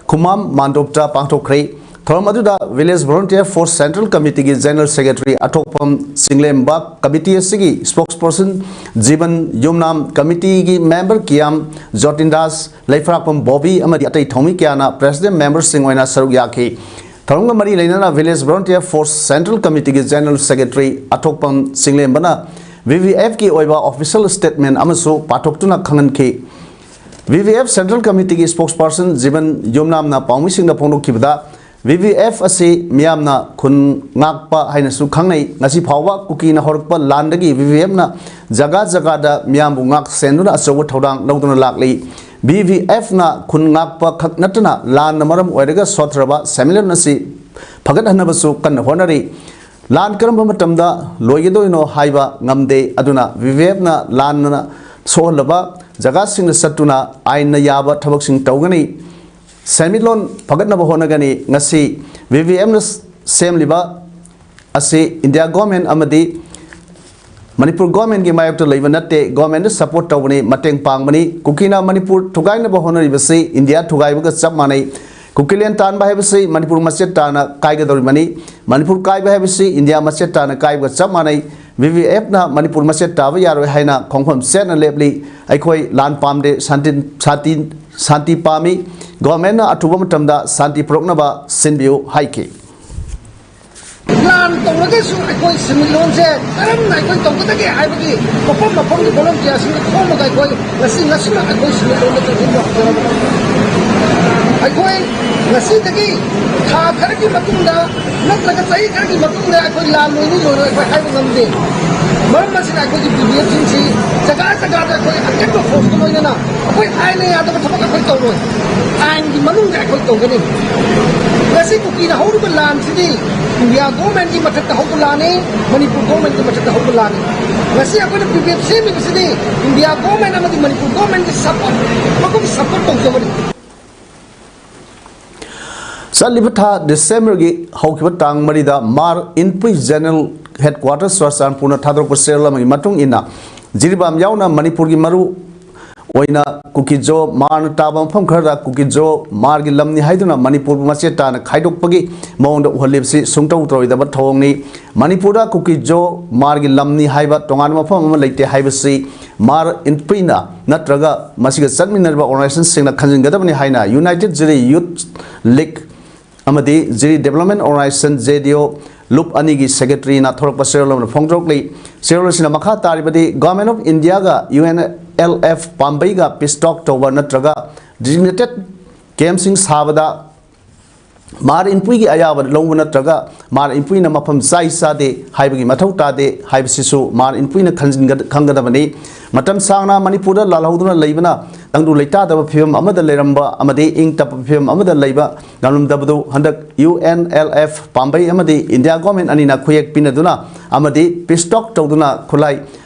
ꯈꯨꯃꯥꯝ ꯃꯥꯟꯗꯣꯞꯇ ꯄꯥꯡꯊꯣꯛꯈ꯭ꯔꯦ꯫ ꯊꯧꯔꯝ ꯑꯗꯨꯗ Village Volunteer Force Central Committeeꯒꯤ General Secretary ꯑꯊꯣꯛꯄꯝ ꯆꯤꯡꯂꯦꯝꯕ, committee ꯑꯁꯤꯒꯤ spokesperson ꯖꯤꯕꯟ ꯌꯨꯝꯅꯥꯝ, committeeꯒꯤ member ꯀꯤꯌꯥꯝ ꯖꯣꯇꯤꯟꯗꯥꯁ, ꯂꯩꯐ꯭ꯔꯥꯛꯄꯝ ꯕꯣꯕꯤ ꯑꯃꯗꯤ ꯑꯇꯩ ꯊꯧꯃꯤ ꯀꯌꯥꯅ president memberꯁꯤꯡ ꯑꯣꯏꯅ ꯁꯔꯨꯛ ꯌꯥꯈꯤ꯫ ꯊꯧꯔꯝꯒ ꯃꯔꯤ ꯂꯩꯅꯅ Village Volunteer Force Central Committeeꯒꯤ General Secretary ꯑꯊꯣꯛꯄꯝ ꯆꯤꯡꯂꯦꯝꯕꯅ VVFꯀꯤ ꯑꯣꯏꯕ official statement ꯑꯃꯁꯨ ꯄꯥꯊꯣꯛꯇꯨꯅ ꯈꯪꯍꯟꯈꯤ꯫ VVF Central Committeeꯒꯤ spokesperson ꯖꯤꯕꯟ ꯌꯨꯝꯅꯥꯝꯅ ꯄꯥꯎꯃꯤꯁꯤꯡꯗ ꯐꯣꯡꯗꯣꯛꯈꯤꯕꯗ, VVF ꯑꯁꯤ ꯃꯤꯌꯥꯝꯅ ꯈꯨꯟ ꯉꯥꯛꯄ ꯍꯥꯏꯅꯁꯨ ꯈꯪꯅꯩ꯫ ꯉꯁꯤ ꯐꯥꯎꯕ ꯀꯨꯀꯤꯅ ꯍꯧꯔꯛꯄ ꯂꯥꯟꯗꯒꯤ VVFꯅ ꯖꯒꯥ ꯖꯒꯥꯗ ꯃꯤꯌꯥꯝꯕꯨ ꯉꯥꯛ ꯁꯦꯟꯗꯨꯅ ꯑꯆꯧꯕ ꯊꯧꯗꯥꯡ ꯂꯧꯗꯨꯅ ꯂꯥꯛꯂꯤ꯫ ꯚꯤ ꯚꯤ ꯑꯦꯐꯅ ꯈꯨꯟ ꯉꯥꯛꯄ ꯈꯛ ꯅꯠꯇꯅ ꯂꯥꯟꯅ ꯃꯔꯝ ꯑꯣꯏꯔꯒ ꯁꯣꯠꯊꯔꯕ ꯁꯦꯟꯃꯤꯠꯂꯣꯟ ꯑꯁꯤ ꯐꯒꯠꯍꯟꯅꯕꯁꯨ ꯀꯟꯅ ꯍꯣꯠꯅꯔꯤ꯫ ꯂꯥꯟ ꯀꯔꯝꯕ ꯃꯇꯝꯗ ꯂꯣꯏꯒꯗꯣꯏꯅꯣ ꯍꯥꯏꯕ ꯉꯝꯗꯦ꯫ ꯑꯗꯨꯅ ꯚꯤ ꯚꯤ ꯑꯦꯐꯅ ꯂꯥꯟꯅ ꯁꯣꯛꯍꯜꯂꯕ ꯖꯒꯥꯁꯤꯡꯗ ꯆꯠꯇꯨꯅ ꯑꯥꯏꯟꯅ ꯌꯥꯕ ꯊꯕꯛꯁꯤꯡ ꯇꯧꯒꯅꯤ꯫ ꯁꯦꯟꯃꯤꯠꯂꯣꯟ ꯐꯒꯠꯅꯕ ꯍꯣꯠꯅꯒꯅꯤ꯫ ꯉꯁꯤ ꯚꯤ ꯚꯤ ꯑꯦꯐꯅ ꯁꯦꯝꯂꯤꯕ ꯑꯁꯤ ꯏꯟꯗꯤꯌꯥ ꯒꯣꯔꯃꯦꯟ ꯑꯃꯗꯤ ꯃꯅꯤꯄꯨꯔ ꯒꯣꯔꯃꯦꯟꯒꯤ ꯃꯥꯌꯣꯛꯇ ꯂꯩꯕ ꯅꯠꯇꯦ꯫ ꯒꯣꯔꯃꯦꯟꯗ ꯁꯄꯣꯔꯠ ꯇꯧꯕꯅꯤ, ꯃꯇꯦꯡ ꯄꯥꯡꯕꯅꯤ꯫ ꯀꯨꯀꯤꯅ ꯃꯅꯤꯄꯨꯔ ꯊꯨꯒꯥꯏꯅꯕ ꯍꯣꯠꯅꯔꯤꯕꯁꯤ ꯏꯟꯗꯤꯌꯥ ꯊꯨꯒꯥꯏꯕꯒ ꯆꯞ ꯃꯥꯟꯅꯩ꯫ ꯀꯨꯀꯤꯂꯦꯟ ꯇꯥꯟꯕ ꯍꯥꯏꯕꯁꯤ ꯃꯅꯤꯄꯨꯔ ꯃꯆꯦꯠ ꯇꯥꯅ ꯀꯥꯏꯒꯗꯧꯔꯤꯕꯅꯤ꯫ ꯃꯅꯤꯄꯨꯔ ꯀꯥꯏꯕ ꯍꯥꯏꯕꯁꯤ ꯏꯟꯗꯤꯌꯥ ꯃꯆꯦꯠ ꯇꯥꯅ ꯀꯥꯏꯕꯒ ꯆꯞ ꯃꯥꯟꯅꯩ꯫ ꯚꯤ ꯚꯤ ꯑꯦꯐꯅ ꯃꯅꯤꯄꯨꯔ ꯃꯆꯦꯠ ꯇꯥꯕ ꯌꯥꯔꯣꯏ ꯍꯥꯏꯅ ꯈꯣꯡꯐꯝ ꯆꯦꯠꯅ ꯂꯦꯞꯂꯤ꯫ ꯑꯩꯈꯣꯏ ꯂꯥꯟ ꯄꯥꯝꯗꯦ, ꯁꯥꯟꯇꯤ, ꯁꯥꯟꯇꯤ, ꯁꯥꯟꯇꯤ ꯄꯥꯝꯃꯤ꯫ ꯒꯣꯔꯃꯦꯟꯅ ꯑꯊꯨꯕ ꯃꯇꯝꯗ ꯁꯥꯟꯇꯤ ꯄꯨꯔꯛꯅꯕ ꯁꯤꯟꯕꯤꯌꯨ ꯍꯥꯏꯈꯤ꯫ ꯂꯥꯟ ꯇꯧꯔꯒꯁꯨ ꯑꯩꯈꯣꯏ ꯁꯦꯟꯃꯤꯠꯂꯣꯟꯁꯦ ꯀꯔꯝꯅ ꯑꯩꯈꯣꯏ ꯇꯧꯒꯗꯒꯦ ꯍꯥꯏꯕꯒꯤ ꯃꯐꯝ ꯃꯐꯝꯒꯤ ꯚꯣꯂꯨꯟꯇꯤꯌꯔꯁꯤꯡꯒ ꯈꯣꯝꯃꯒ ꯑꯩꯈꯣꯏ ꯉꯁꯤ ꯉꯁꯤꯃꯛ ꯑꯩꯈꯣꯏ ꯁꯦꯟꯃꯤꯠꯂꯣꯟꯗ ꯇꯧꯁꯤꯟꯕ ꯍꯧꯖꯔꯕꯅꯤ꯫ ꯑꯩꯈꯣꯏ ꯉꯁꯤꯗꯒꯤ ꯊꯥ ꯈꯔꯒꯤ ꯃꯇꯨꯡꯗ ꯅꯠꯇ꯭ꯔꯒ ꯆꯍꯤ ꯈꯔꯒꯤ ꯃꯇꯨꯡꯗ ꯑꯩꯈꯣꯏ ꯂꯥꯟ ꯂꯣꯏꯅꯤ ꯂꯣꯏꯔꯣꯏ ꯑꯩꯈꯣꯏ ꯍꯥꯏꯕ ꯉꯝꯗꯦ꯫ ꯃꯔꯝ ꯑꯁꯤꯅ ꯑꯩꯈꯣꯏꯒꯤ ꯚꯤ ꯚꯤ ꯑꯦꯐꯁꯤꯡꯁꯤ ꯖꯒꯥ ꯖꯒꯥꯗ ꯑꯩꯈꯣꯏ ꯑꯀꯟꯕ ꯐꯣꯔꯁꯀ ꯂꯣꯏꯅꯅ ꯑꯩꯈꯣꯏ ꯑꯥꯏꯟꯅ ꯌꯥꯗꯕ ꯊꯕꯛ ꯑꯩꯈꯣꯏ ꯇꯧꯔꯣꯏ꯫ ꯑꯥꯏꯟꯒꯤ ꯃꯅꯨꯡꯗ ꯑꯩꯈꯣꯏ ꯇꯧꯒꯅꯤ꯫ ꯉꯁꯤ ꯀꯨꯀꯤꯅ ꯍꯧꯔꯤꯕ ꯂꯥꯟꯁꯤꯗꯤ ꯏꯟꯗꯤꯌꯥ ꯒꯣꯔꯃꯦꯟꯒꯤ ꯃꯊꯛꯇ ꯍꯧꯕ ꯂꯥꯟꯅꯤ, ꯃꯅꯤꯄꯨꯔ ꯒꯣꯔꯃꯦꯟꯒꯤ ꯃꯊꯛꯇ ꯍꯧꯕ ꯂꯥꯟꯅꯤ꯫ ꯉꯁꯤ ꯑꯩꯈꯣꯏꯅ ꯚꯤ ꯚꯤ ꯑꯦꯐ ꯁꯦꯝꯃꯤꯕꯁꯤꯗꯤ ꯏꯟꯗꯤꯌꯥ ꯒꯣꯔꯃꯦꯟ ꯑꯃꯗꯤ ꯃꯅꯤꯄꯨꯔ ꯒꯣꯔꯃꯦꯟꯒꯤ ꯁꯄꯣꯔꯠ, ꯃꯈꯣꯏꯒꯤ ꯁꯄꯣꯔꯠ ꯇꯧꯖꯕꯅꯤ꯫ ꯆꯠꯂꯤꯕ ꯊꯥ ꯗꯤꯁꯦꯝꯕꯔꯒꯤ ꯍꯧꯈꯤꯕ ꯇꯥꯡ ꯃꯔꯤꯗ ꯃꯥꯔ ꯏꯟꯄꯨꯏ ꯖꯦꯅꯔꯦꯜ ꯍꯦꯗꯀ꯭ꯋꯥꯇꯔꯁ ꯆꯨꯔꯆꯥꯟꯄꯨꯔꯅ ꯊꯥꯗꯣꯔꯛꯄ ꯆꯦꯔꯣꯜ ꯑꯃꯒꯤ ꯃꯇꯨꯡ ꯏꯟꯅ, ꯖꯤꯔꯤꯕꯥꯝ ꯌꯥꯎꯅ ꯃꯅꯤꯄꯨꯔꯒꯤ ꯃꯔꯨ ꯑꯣꯏꯅ ꯀꯨꯀꯤꯖꯣ ꯃꯥꯔꯅ ꯇꯥꯕ ꯃꯐꯝ ꯈꯔꯗ ꯀꯨꯀꯤꯖꯣ ꯃꯥꯔꯒꯤ ꯂꯝꯅꯤ ꯍꯥꯏꯗꯨꯅ ꯃꯅꯤꯄꯨꯔꯕꯨ ꯃꯆꯦꯠ ꯇꯥꯅ ꯈꯥꯏꯗꯣꯛꯄꯒꯤ ꯃꯑꯣꯡꯗ ꯎꯍꯜꯂꯤꯕꯁꯤ ꯁꯨꯡꯇꯧ ꯇꯧꯔꯣꯏꯗꯕ ꯊꯧꯑꯣꯡꯅꯤ꯫ ꯃꯅꯤꯄꯨꯔꯗ ꯀꯨꯀꯤꯖꯣ ꯃꯥꯔꯒꯤ ꯂꯝꯅꯤ ꯍꯥꯏꯕ ꯇꯣꯉꯥꯟꯕ ꯃꯐꯝ ꯑꯃ ꯂꯩꯇꯦ ꯍꯥꯏꯕꯁꯤ ꯃꯥꯔ ꯏꯟꯄꯨꯏꯅ ꯅꯠꯇ꯭ꯔꯒ ꯃꯁꯤꯒ ꯆꯠꯃꯤꯟꯅꯔꯤꯕ ꯑꯣꯔꯒꯅꯥꯏꯖꯦꯁꯟꯁꯤꯡꯅ ꯈꯪꯖꯤꯟꯒꯗꯕꯅꯤ ꯍꯥꯏꯅ ꯌꯨꯅꯥꯏꯇꯦꯗ ꯖꯤꯔꯤ ꯌꯨꯊ ꯂꯤꯒ ꯑꯃꯗꯤ ꯖꯤꯔꯤ ꯗꯤꯕꯦꯂꯞꯃꯦꯟ ꯑꯣꯔꯒꯅꯥꯏꯖꯦꯁꯟ, ꯖꯦ ꯗꯤ ꯑꯣ, ꯂꯨꯞ ꯑꯅꯤꯒꯤ ꯁꯦꯀ꯭ꯔꯦꯇꯔꯤꯅ ꯊꯣꯔꯛꯄ ꯆꯦꯔꯣꯜ ꯑꯃꯗ ꯐꯣꯡꯗꯣꯔꯛꯂꯤ꯫ ꯆꯦꯔꯣꯜ ꯑꯁꯤꯅ ꯃꯈꯥ ꯇꯥꯔꯤꯕꯗꯤ, ꯒꯣꯔꯃꯦꯟ ꯑꯣꯐ ꯏꯟꯗꯤꯌꯥꯒ ꯌꯨ ꯑꯦꯟ ꯑꯦꯜ ꯑꯦꯐ ꯄꯥꯝꯕꯩꯒ ꯄꯤꯁ ꯇꯣꯛ ꯇꯧꯕ ꯅꯠꯇ꯭ꯔꯒ ꯗꯤꯖꯤꯒꯅꯦꯇꯦꯗ ꯀꯦꯝꯞꯁꯤꯡ ꯁꯥꯕꯗ ꯃꯥꯔ ꯏꯟꯄꯨꯏꯒꯤ ꯑꯌꯥꯕ ꯂꯧꯕ ꯅꯠꯇ꯭ꯔꯒ ꯃꯥꯔ ꯏꯟꯄꯨꯏꯅ ꯃꯐꯝ ꯆꯥꯏ ꯆꯥꯗꯦ ꯍꯥꯏꯕꯒꯤ ꯃꯊꯧ ꯇꯥꯗꯦ ꯍꯥꯏꯕꯁꯤꯁꯨ ꯃꯥꯔ ꯏꯟꯄꯨꯏꯅ ꯈꯟꯖꯤꯟꯒ-, ꯈꯪꯒꯗꯕꯅꯤ꯫ ꯃꯇꯝ ꯁꯥꯡꯅ ꯃꯅꯤꯄꯨꯔꯗ ꯂꯥꯜꯍꯧꯗꯨꯅ ꯂꯩꯕꯅ ꯇꯪꯗꯨ ꯂꯩꯇꯥꯗꯕ ꯐꯤꯕꯝ ꯑꯃꯗ ꯂꯩꯔꯝꯕ ꯑꯃꯗꯤ ꯏꯪ ꯇꯞꯄ ꯐꯤꯕꯝ ꯑꯃꯗ ꯂꯩꯕ ꯉꯝꯂꯝꯗꯕꯗꯨ ꯍꯟꯗꯛ ꯌꯨ ꯑꯦꯟ ꯑꯦꯜ ꯑꯦꯐ ꯄꯥꯝꯕꯩ ꯑꯃꯗꯤ ꯏꯟꯗꯤꯌꯥ ꯒꯣꯔꯃꯦꯟ ꯑꯅꯤꯅ ꯈꯨꯌꯦꯛ ꯄꯤꯅꯗꯨꯅ ꯑꯃꯗꯤ ꯄꯤꯁ ꯇꯣꯛ ꯇꯧꯗꯨꯅ ꯈꯨꯠꯂꯥꯏ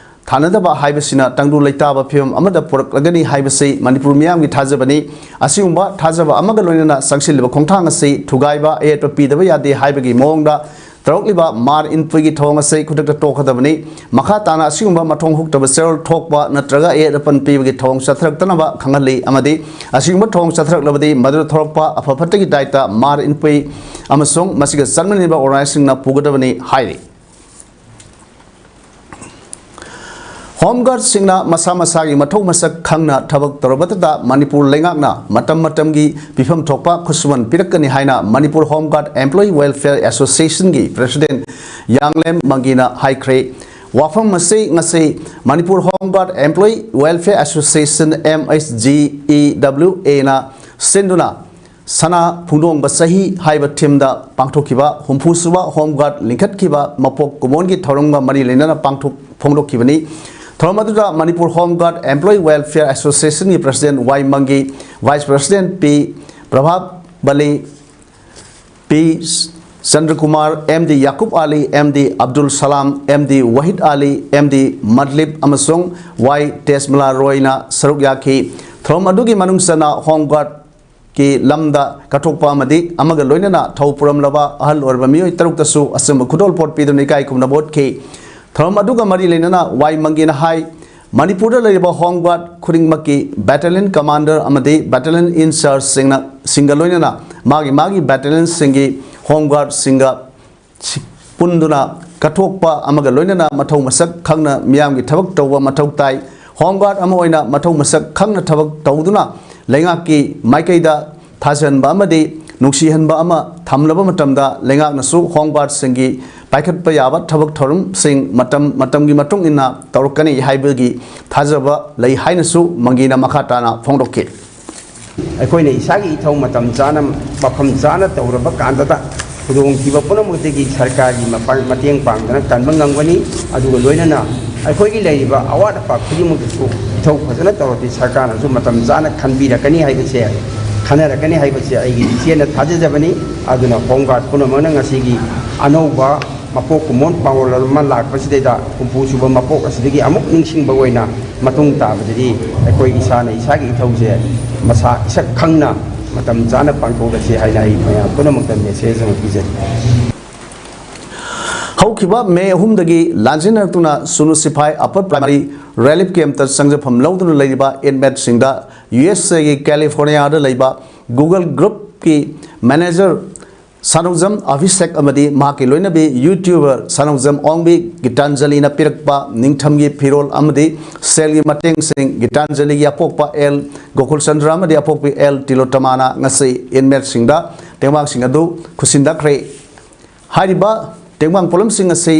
ꯊꯥꯅꯗꯕ ꯍꯥꯏꯕꯁꯤꯅ ꯇꯪꯗꯨ ꯂꯩꯇꯥꯕ ꯐꯤꯕꯝ ꯑꯃꯗ ꯄꯨꯔꯛꯂꯒꯅꯤ ꯍꯥꯏꯕꯁꯤ ꯃꯅꯤꯄꯨꯔ ꯃꯤꯌꯥꯝꯒꯤ ꯊꯥꯖꯕꯅꯤ꯫ ꯑꯁꯤꯒꯨꯝꯕ ꯊꯥꯖꯕ ꯑꯃꯒ ꯂꯣꯏꯅꯅ ꯆꯪꯁꯤꯜꯂꯤꯕ ꯈꯣꯡꯊꯥꯡ ꯑꯁꯤ ꯊꯨꯒꯥꯏꯕ ꯑꯌꯦꯠꯄ ꯄꯤꯗꯕ ꯌꯥꯗꯦ ꯍꯥꯏꯕꯒꯤ ꯃꯑꯣꯡꯗ ꯇꯧꯔꯛꯂꯤꯕ ꯃꯥꯔ ꯏꯟꯄꯨꯏꯒꯤ ꯊꯧꯑꯣꯡ ꯑꯁꯤ ꯈꯨꯗꯛꯇ ꯇꯣꯛꯀꯗꯕꯅꯤ꯫ ꯃꯈꯥ ꯇꯥꯅ ꯑꯁꯤꯒꯨꯝꯕ ꯃꯊꯣꯡ ꯍꯨꯛꯇꯕ ꯆꯦꯔꯣꯜ ꯊꯣꯛꯄ ꯅꯠꯇ꯭ꯔꯒ ꯑꯌꯦꯠ ꯑꯄꯟ ꯄꯤꯕꯒꯤ ꯊꯧꯑꯣꯡ ꯆꯠꯊꯔꯛꯇꯅꯕ ꯈꯪꯍꯜꯂꯤ ꯑꯃꯗꯤ ꯑꯁꯤꯒꯨꯝꯕ ꯊꯧꯑꯣꯡ ꯆꯠꯊꯔꯛꯂꯕꯗꯤ ꯃꯗꯨꯗ ꯊꯣꯛꯂꯛꯄ ꯑꯐ ꯐꯠꯇꯒꯤ ꯗꯥꯏꯇ ꯃꯥꯔ ꯏꯟꯄꯨꯏ ꯑꯃꯁꯨꯡ ꯃꯁꯤꯒ ꯆꯠꯃꯤꯟꯅꯔꯤꯕ ꯑꯣꯔꯒꯅꯥꯏꯖꯁꯤꯡꯅ ꯄꯨꯒꯗꯕꯅꯤ ꯍꯥꯏꯔꯤ꯫ ꯍꯣꯝ ꯒꯥꯔꯗꯁꯤꯡꯅ ꯃꯁꯥ ꯃꯁꯥꯒꯤ ꯃꯊꯧ ꯃꯁꯛ ꯈꯪꯅ ꯊꯕꯛ ꯇꯧꯔꯕꯇꯗ ꯃꯅꯤꯄꯨꯔ ꯂꯩꯉꯥꯛꯅ ꯃꯇꯝ ꯃꯇꯝꯒꯤ ꯄꯤꯐꯝ ꯊꯣꯛꯄ ꯈꯨꯠꯁꯨꯃꯟ ꯄꯤꯔꯛꯀꯅꯤ ꯍꯥꯏꯅ Manipur home guard employee welfare ꯑꯦꯁꯣꯁꯤꯌꯦꯁꯟꯒꯤ ꯄ꯭ꯔꯦꯁꯤꯗꯦꯟꯠ ꯌꯥꯡꯂꯦꯝ ꯃꯪꯒꯤꯅ ꯍꯥꯏꯈ꯭ꯔꯦ꯫ ꯋꯥꯐꯝ ꯑꯁꯤ ꯉꯁꯤ Manipur home guard employee welfare association, M H G E W ꯑꯦꯅ ꯁꯤꯟꯗꯨꯅ ꯁꯅꯥ ꯐꯣꯡꯗꯣꯛꯄ ꯆꯍꯤ ꯍꯥꯏꯕ ꯊꯤꯝꯗ ꯄꯥꯡꯊꯣꯛꯈꯤꯕ ꯍꯨꯝꯐꯨ ꯁꯨꯕ ꯍꯣꯝ ꯒꯥꯔꯗ ꯂꯤꯡꯈꯠꯈꯤꯕ ꯃꯄꯣꯛ ꯀꯨꯝꯑꯣꯟꯒꯤ ꯊꯧꯔꯝꯒ ꯃꯔꯤ ꯂꯩꯅꯅ ꯄꯥꯡꯊꯣꯛ ꯐꯣꯡꯗꯣꯛꯈꯤꯕꯅꯤ꯫ ꯊꯧꯔꯝ ꯑꯗꯨꯗ Manipur home guard employee welfare ꯑꯦꯁꯣꯁꯤꯌꯦꯁꯟꯒꯤ president Y Mangi, vice president P Prabhabali, P Chandrakumar, M D Yakub Ali, M D Abdul Salam, M D Wahid Ali, M D ꯃꯗꯂꯤꯕ ꯑꯃꯁꯨꯡ ꯋꯥꯏ ꯇꯦꯖꯃꯂꯥ ꯔꯣꯏꯅ ꯁꯔꯨꯛ ꯌꯥꯈꯤ꯫ ꯊꯧꯔꯝ ꯑꯗꯨꯒꯤ ꯃꯅꯨꯡ ꯆꯟꯅ ꯍꯣꯝ ꯒꯥꯔꯗ ꯀꯤ ꯂꯝꯗ ꯀꯠꯊꯣꯛꯄ ꯑꯃꯗꯤ ꯑꯃꯒ ꯂꯣꯏꯅꯅ ꯊꯧ ꯄꯨꯔꯝꯂꯕ ꯑꯍꯜ ꯑꯣꯏꯔꯕ ꯃꯤꯑꯣꯏ ꯇꯔꯨꯛꯇꯁꯨ ꯑꯆꯨꯝꯕ ꯈꯨꯗꯣꯜꯄꯣꯠ ꯄꯤꯗꯨꯅ ꯏꯀꯥꯏ ꯈꯨꯝꯅꯕ ꯎꯠꯈꯤ꯫ ꯊꯧꯔꯝ ꯑꯗꯨꯒ ꯃꯔꯤ ꯂꯩꯅꯅ ꯋꯥꯏ ꯃꯪꯒꯤꯅ ꯍꯥꯏ, ꯃꯅꯤꯄꯨꯔꯗ ꯂꯩꯔꯤꯕ ꯍꯣꯝ ꯒꯥꯔꯗ ꯈꯨꯗꯤꯡꯃꯛꯀꯤ ꯕꯦꯇꯥꯂꯤꯌꯟ ꯀꯃꯥꯟꯗꯔ ꯑꯃꯗꯤ ꯕꯦꯇꯥꯂꯤꯌꯟ ꯏꯟ ꯆꯥꯔꯖꯁꯤꯡꯅ, ꯁꯤꯡꯒ ꯂꯣꯏꯅꯅ ꯃꯥꯒꯤ ꯃꯥꯒꯤ ꯕꯦꯇꯥꯂꯤꯌꯟꯁꯤꯡꯒꯤ ꯍꯣꯝ ꯒꯥꯔꯗꯁꯤꯡꯒ ꯁꯤ-, ꯄꯨꯟꯗꯨꯅ ꯀꯠꯊꯣꯛꯄ ꯑꯃꯒ ꯂꯣꯏꯅꯅ ꯃꯊꯧ ꯃꯁꯛ ꯈꯪꯅ ꯃꯤꯌꯥꯝꯒꯤ ꯊꯕꯛ ꯇꯧꯕ ꯃꯊꯧ ꯇꯥꯏ꯫ ꯍꯣꯝ ꯒꯥꯔꯗ ꯑꯃ ꯑꯣꯏꯅ ꯃꯊꯧ ꯃꯁꯛ ꯈꯪꯅ ꯊꯕꯛ ꯇꯧꯗꯨꯅ ꯂꯩꯉꯥꯛꯀꯤ ꯃꯥꯏꯀꯩꯗ ꯊꯥꯖꯍꯟꯕ ꯑꯃꯗꯤ ꯅꯨꯡꯁꯤꯍꯟꯕ ꯑꯃ ꯊꯝꯂꯕ ꯃꯇꯝꯗ ꯂꯩꯉꯥꯛꯅꯁꯨ ꯍꯣꯝ ꯒꯥꯔꯗꯁꯤꯡꯒꯤ ꯄꯥꯏꯈꯠꯄ ꯌꯥꯕ ꯊꯕꯛ ꯊꯧꯔꯝꯁꯤꯡ ꯃꯇꯝ ꯃꯇꯝꯒꯤ ꯃꯇꯨꯡ ꯏꯟꯅ ꯇꯧꯔꯛꯀꯅꯤ ꯍꯥꯏꯕꯒꯤ ꯊꯥꯖꯕ ꯂꯩ ꯍꯥꯏꯅꯁꯨ ꯃꯪꯒꯤꯅ ꯃꯈꯥ ꯇꯥꯅ ꯐꯣꯡꯗꯣꯛꯈꯤ꯫ ꯑꯩꯈꯣꯏꯅ ꯏꯁꯥꯒꯤ ꯏꯊꯧ ꯃꯇꯝ ꯆꯥꯅ, ꯃꯐꯝ ꯆꯥꯅ ꯇꯧꯔꯕ ꯀꯥꯟꯗꯗ, ꯈꯨꯗꯣꯡꯊꯤꯕ ꯄꯨꯝꯅꯃꯛꯇꯒꯤ ꯁꯔꯀꯥꯔꯒꯤ ꯃꯄꯥ-, ꯃꯇꯦꯡ ꯄꯥꯡꯗꯅ ꯀꯟꯕ ꯉꯝꯒꯅꯤ꯫ ꯑꯗꯨꯒ ꯂꯣꯏꯅꯅ ꯑꯩꯈꯣꯏꯒꯤ ꯂꯩꯔꯤꯕ ꯑꯋꯥꯠ ꯑꯄꯥ ꯈꯨꯗꯤꯡꯃꯛꯇꯁꯨ ꯏꯊꯧ ꯐꯖꯅ ꯇꯧꯔꯗꯤ ꯁꯔꯀꯥꯔꯅꯁꯨ ꯃꯇꯝ ꯆꯥꯅ ꯈꯟꯕꯤꯔꯛꯀꯅꯤ ꯍꯥꯏꯕꯁꯦ, ꯈꯟꯅꯔꯛꯀꯅꯤ ꯍꯥꯏꯕꯁꯦ ꯑꯩꯒꯤ ꯏꯆꯦꯅ ꯊꯥꯖꯖꯕꯅꯤ꯫ ꯑꯗꯨꯅ ꯍꯣꯝ ꯒꯥꯔꯗ ꯄꯨꯝꯅꯃꯛꯅ ꯉꯁꯤꯒꯤ ꯑꯅꯧꯕ ꯃꯄꯣꯛ ꯀꯨꯝꯑꯣꯟ ꯄꯥꯡꯑꯣꯟ ꯑꯃ ꯂꯥꯛꯄꯁꯤꯗꯩꯗ ꯍꯨꯝꯐꯨ ꯁꯨꯕ ꯃꯄꯣꯛ ꯑꯁꯤꯗꯒꯤ ꯑꯃꯨꯛ ꯅꯤꯡꯁꯤꯡꯕ ꯑꯣꯏꯅ ꯃꯇꯨꯡ ꯇꯥꯕꯗꯗꯤ ꯑꯩꯈꯣꯏ ꯏꯁꯥꯅ ꯏꯁꯥꯒꯤ ꯏꯊꯧꯁꯦ ꯃꯁꯥ ꯏꯁꯛ ꯈꯪꯅ ꯃꯇꯝ ꯆꯥꯅ ꯄꯥꯡꯊꯣꯛꯂꯁꯤ ꯍꯥꯏꯅ ꯑꯩ ꯃꯌꯥꯝ ꯄꯨꯝꯅꯃꯛꯇ ꯃꯦꯁꯦꯖ ꯑꯃ ꯄꯤꯖꯔꯤ꯫ ꯍꯧꯈꯤꯕ ꯃꯦ ꯑꯍꯨꯝꯗꯒꯤ ꯂꯥꯟꯖꯦꯟꯅꯔꯛꯇꯨꯅ ꯁꯨꯅꯨ ꯁꯤꯐꯥꯏ ꯑꯄꯔ ꯄ꯭ꯔꯥꯏꯃꯥꯔꯤ ꯔꯤꯂꯤꯐ ꯀꯦꯝꯞꯇ ꯆꯪꯖꯐꯝ ꯂꯧꯗꯨꯅ ꯂꯩꯔꯤꯕ ꯏꯟꯃꯦꯠꯁꯤꯡꯗ ꯌꯨ ꯑꯦꯁ ꯑꯦꯒꯤ ꯀꯦꯂꯤꯐꯣꯔꯅꯤꯌꯥꯗ ꯂꯩꯕ ꯒꯨꯒꯜ ꯒ꯭ꯔꯨꯞꯀꯤ ꯃꯦꯅꯦꯖꯔ ꯁꯅꯧꯖꯝ ꯑꯚꯤꯁꯦꯛ ꯑꯃꯗꯤ ꯃꯍꯥꯛꯀꯤ ꯂꯣꯏꯅꯕꯤ ꯌꯨꯇ꯭ꯌꯨꯕꯔ ꯁꯅꯧꯖꯝ ꯑꯣꯡꯕꯤ ꯒꯤꯇꯥꯟꯖꯂꯤꯅ ꯄꯤꯔꯛꯄ ꯅꯤꯡꯊꯝꯒꯤ ꯐꯤꯔꯣꯜ ꯑꯃꯗꯤ ꯁꯦꯜꯒꯤ ꯃꯇꯦꯡꯁꯤꯡ ꯒꯤꯇꯥꯟꯖꯂꯤꯒꯤ ꯑꯄꯣꯛꯄ ꯑꯦꯜ ꯒꯣꯀꯨꯜꯆꯟꯗ꯭ꯔ ꯑꯃꯗꯤ ꯑꯄꯣꯛꯄꯤ ꯑꯦꯜ ꯇꯤꯂꯣꯇꯃꯥꯅ ꯉꯁꯤ ꯏꯟꯃꯦꯠꯁꯤꯡꯗ ꯇꯦꯡꯕꯥꯡꯁꯤꯡ ꯑꯗꯨ ꯈꯨꯠꯁꯤꯟꯗꯈ꯭ꯔꯦ꯫ ꯍꯥꯏꯔꯤꯕ ꯇꯦꯡꯕꯥꯡ ꯄꯣꯠꯂꯝꯁꯤꯡ ꯑꯁꯤ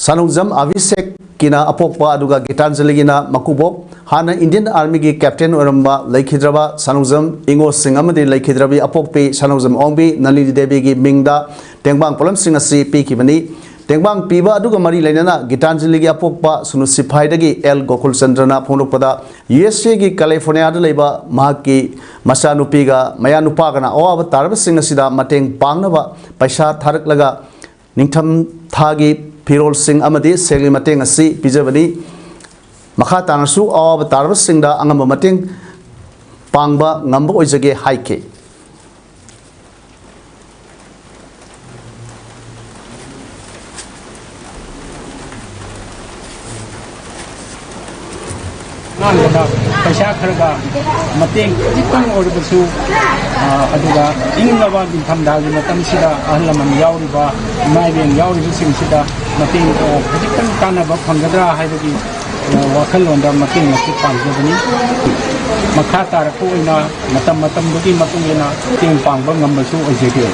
ꯁꯅꯧꯖꯝ ꯑꯚꯤꯁꯦꯛꯀꯤꯅ ꯑꯄꯣꯛꯄ ꯑꯗꯨꯒ ꯒꯤꯇꯥꯟꯖꯂꯤꯒꯤꯅ ꯃꯀꯨꯕꯣꯛ꯫ ꯍꯥꯟꯅ ꯏꯟꯗꯤꯌꯟ ꯑꯥꯔꯃꯤꯒꯤ ꯀꯦꯞꯇꯦꯟ ꯑꯣꯏꯔꯝꯕ ꯂꯩꯈꯤꯗ꯭ꯔꯕ ꯁꯅꯧꯖꯝ ꯏꯉꯣꯁꯤꯡ ꯑꯃꯗꯤ ꯂꯩꯈꯤꯗ꯭ꯔꯕꯤ ꯑꯄꯣꯛꯄꯤ ꯁꯅꯧꯖꯝ ꯑꯣꯡꯕꯤ ꯅꯂꯤꯅꯤ ꯗꯦꯕꯤꯒꯤ ꯃꯤꯡꯗ ꯇꯦꯡꯕꯥꯡ ꯄꯣꯠꯂꯝꯁꯤꯡ ꯑꯁꯤ ꯄꯤꯈꯤꯕꯅꯤ꯫ ꯇꯦꯡꯕꯥꯡ ꯄꯤꯕ ꯑꯗꯨꯒ ꯃꯔꯤ ꯂꯩꯅꯅ ꯒꯤꯇꯥꯟꯖꯂꯤꯒꯤ ꯑꯄꯣꯛꯄ ꯁꯨꯅꯨ ꯁꯤꯐꯥꯏꯗꯒꯤ ꯑꯦꯜ ꯒꯣꯀꯨꯜꯆꯟꯗ꯭ꯔꯅ ꯐꯣꯡꯗꯣꯛꯄꯗ, ꯌꯨ ꯑꯦꯁ ꯑꯦꯒꯤ ꯀꯦꯂꯤꯐꯣꯔꯅꯤꯌꯥꯗ ꯂꯩꯕ ꯃꯍꯥꯛꯀꯤ ꯃꯆꯥꯅꯨꯄꯤꯒ ꯃꯌꯥꯅꯨꯄꯥꯒꯅ ꯑꯋꯥꯕ ꯇꯥꯔꯕꯁꯤꯡ ꯑꯁꯤꯗ ꯃꯇꯦꯡ ꯄꯥꯡꯅꯕ ꯄꯩꯁꯥ ꯊꯥꯔꯛꯂꯒ ꯅꯤꯡꯊꯝ ꯊꯥꯒꯤ ꯐꯤꯔꯣꯜꯁꯤꯡ ꯑꯃꯗꯤ ꯁꯦꯜꯒꯤ ꯃꯇꯦꯡ ꯑꯁꯤ ꯄꯤꯖꯕꯅꯤ꯫ ꯃꯈꯥ ꯇꯥꯅꯁꯨ ꯑꯋꯥꯕ ꯇꯥꯔꯕꯁꯤꯡꯗ ꯑꯉꯝꯕ ꯃꯇꯦꯡ ꯄꯥꯡꯕ ꯉꯝꯕ ꯑꯣꯏꯖꯒꯦ ꯍꯥꯏꯈꯤ꯫ ꯑꯍꯥꯟꯕꯗ ꯄꯩꯁꯥ ꯈꯔꯒ ꯃꯇꯦꯡ ꯈꯖꯤꯛꯇꯪ ꯑꯣꯏꯔꯕꯁꯨ, ꯑ, ꯑꯗꯨꯒ ꯏꯪꯂꯕ ꯅꯤꯡꯊꯝꯊꯥꯒꯤ ꯃꯇꯝꯁꯤꯗ ꯑꯍꯜ ꯂꯃꯟ ꯌꯥꯎꯔꯤꯕ, ꯏꯃꯥ ꯏꯕꯦꯟ ꯌꯥꯎꯔꯤꯕꯁꯤꯡꯁꯤꯗ ꯃꯇꯦꯡ, ꯑ, ꯈꯖꯤꯛꯇꯪ ꯀꯥꯟꯅꯕ ꯐꯪꯒꯗ꯭ꯔꯥ ꯍꯥꯏꯕꯒꯤ, ꯑ, ꯋꯥꯈꯜꯂꯣꯟꯗ ꯃꯇꯦꯡ ꯑꯁꯤ ꯄꯥꯡꯖꯕꯅꯤ꯫ ꯃꯈꯥ ꯇꯥꯔꯛꯄ ꯑꯣꯏꯅ ꯃꯇꯝ ꯃꯇꯝꯗꯨꯒꯤ ꯃꯇꯨꯡ ꯏꯟꯅ ꯃꯇꯦꯡ ꯄꯥꯡꯕ ꯉꯝꯕꯁꯨ ꯑꯣꯏꯖꯒꯦ꯫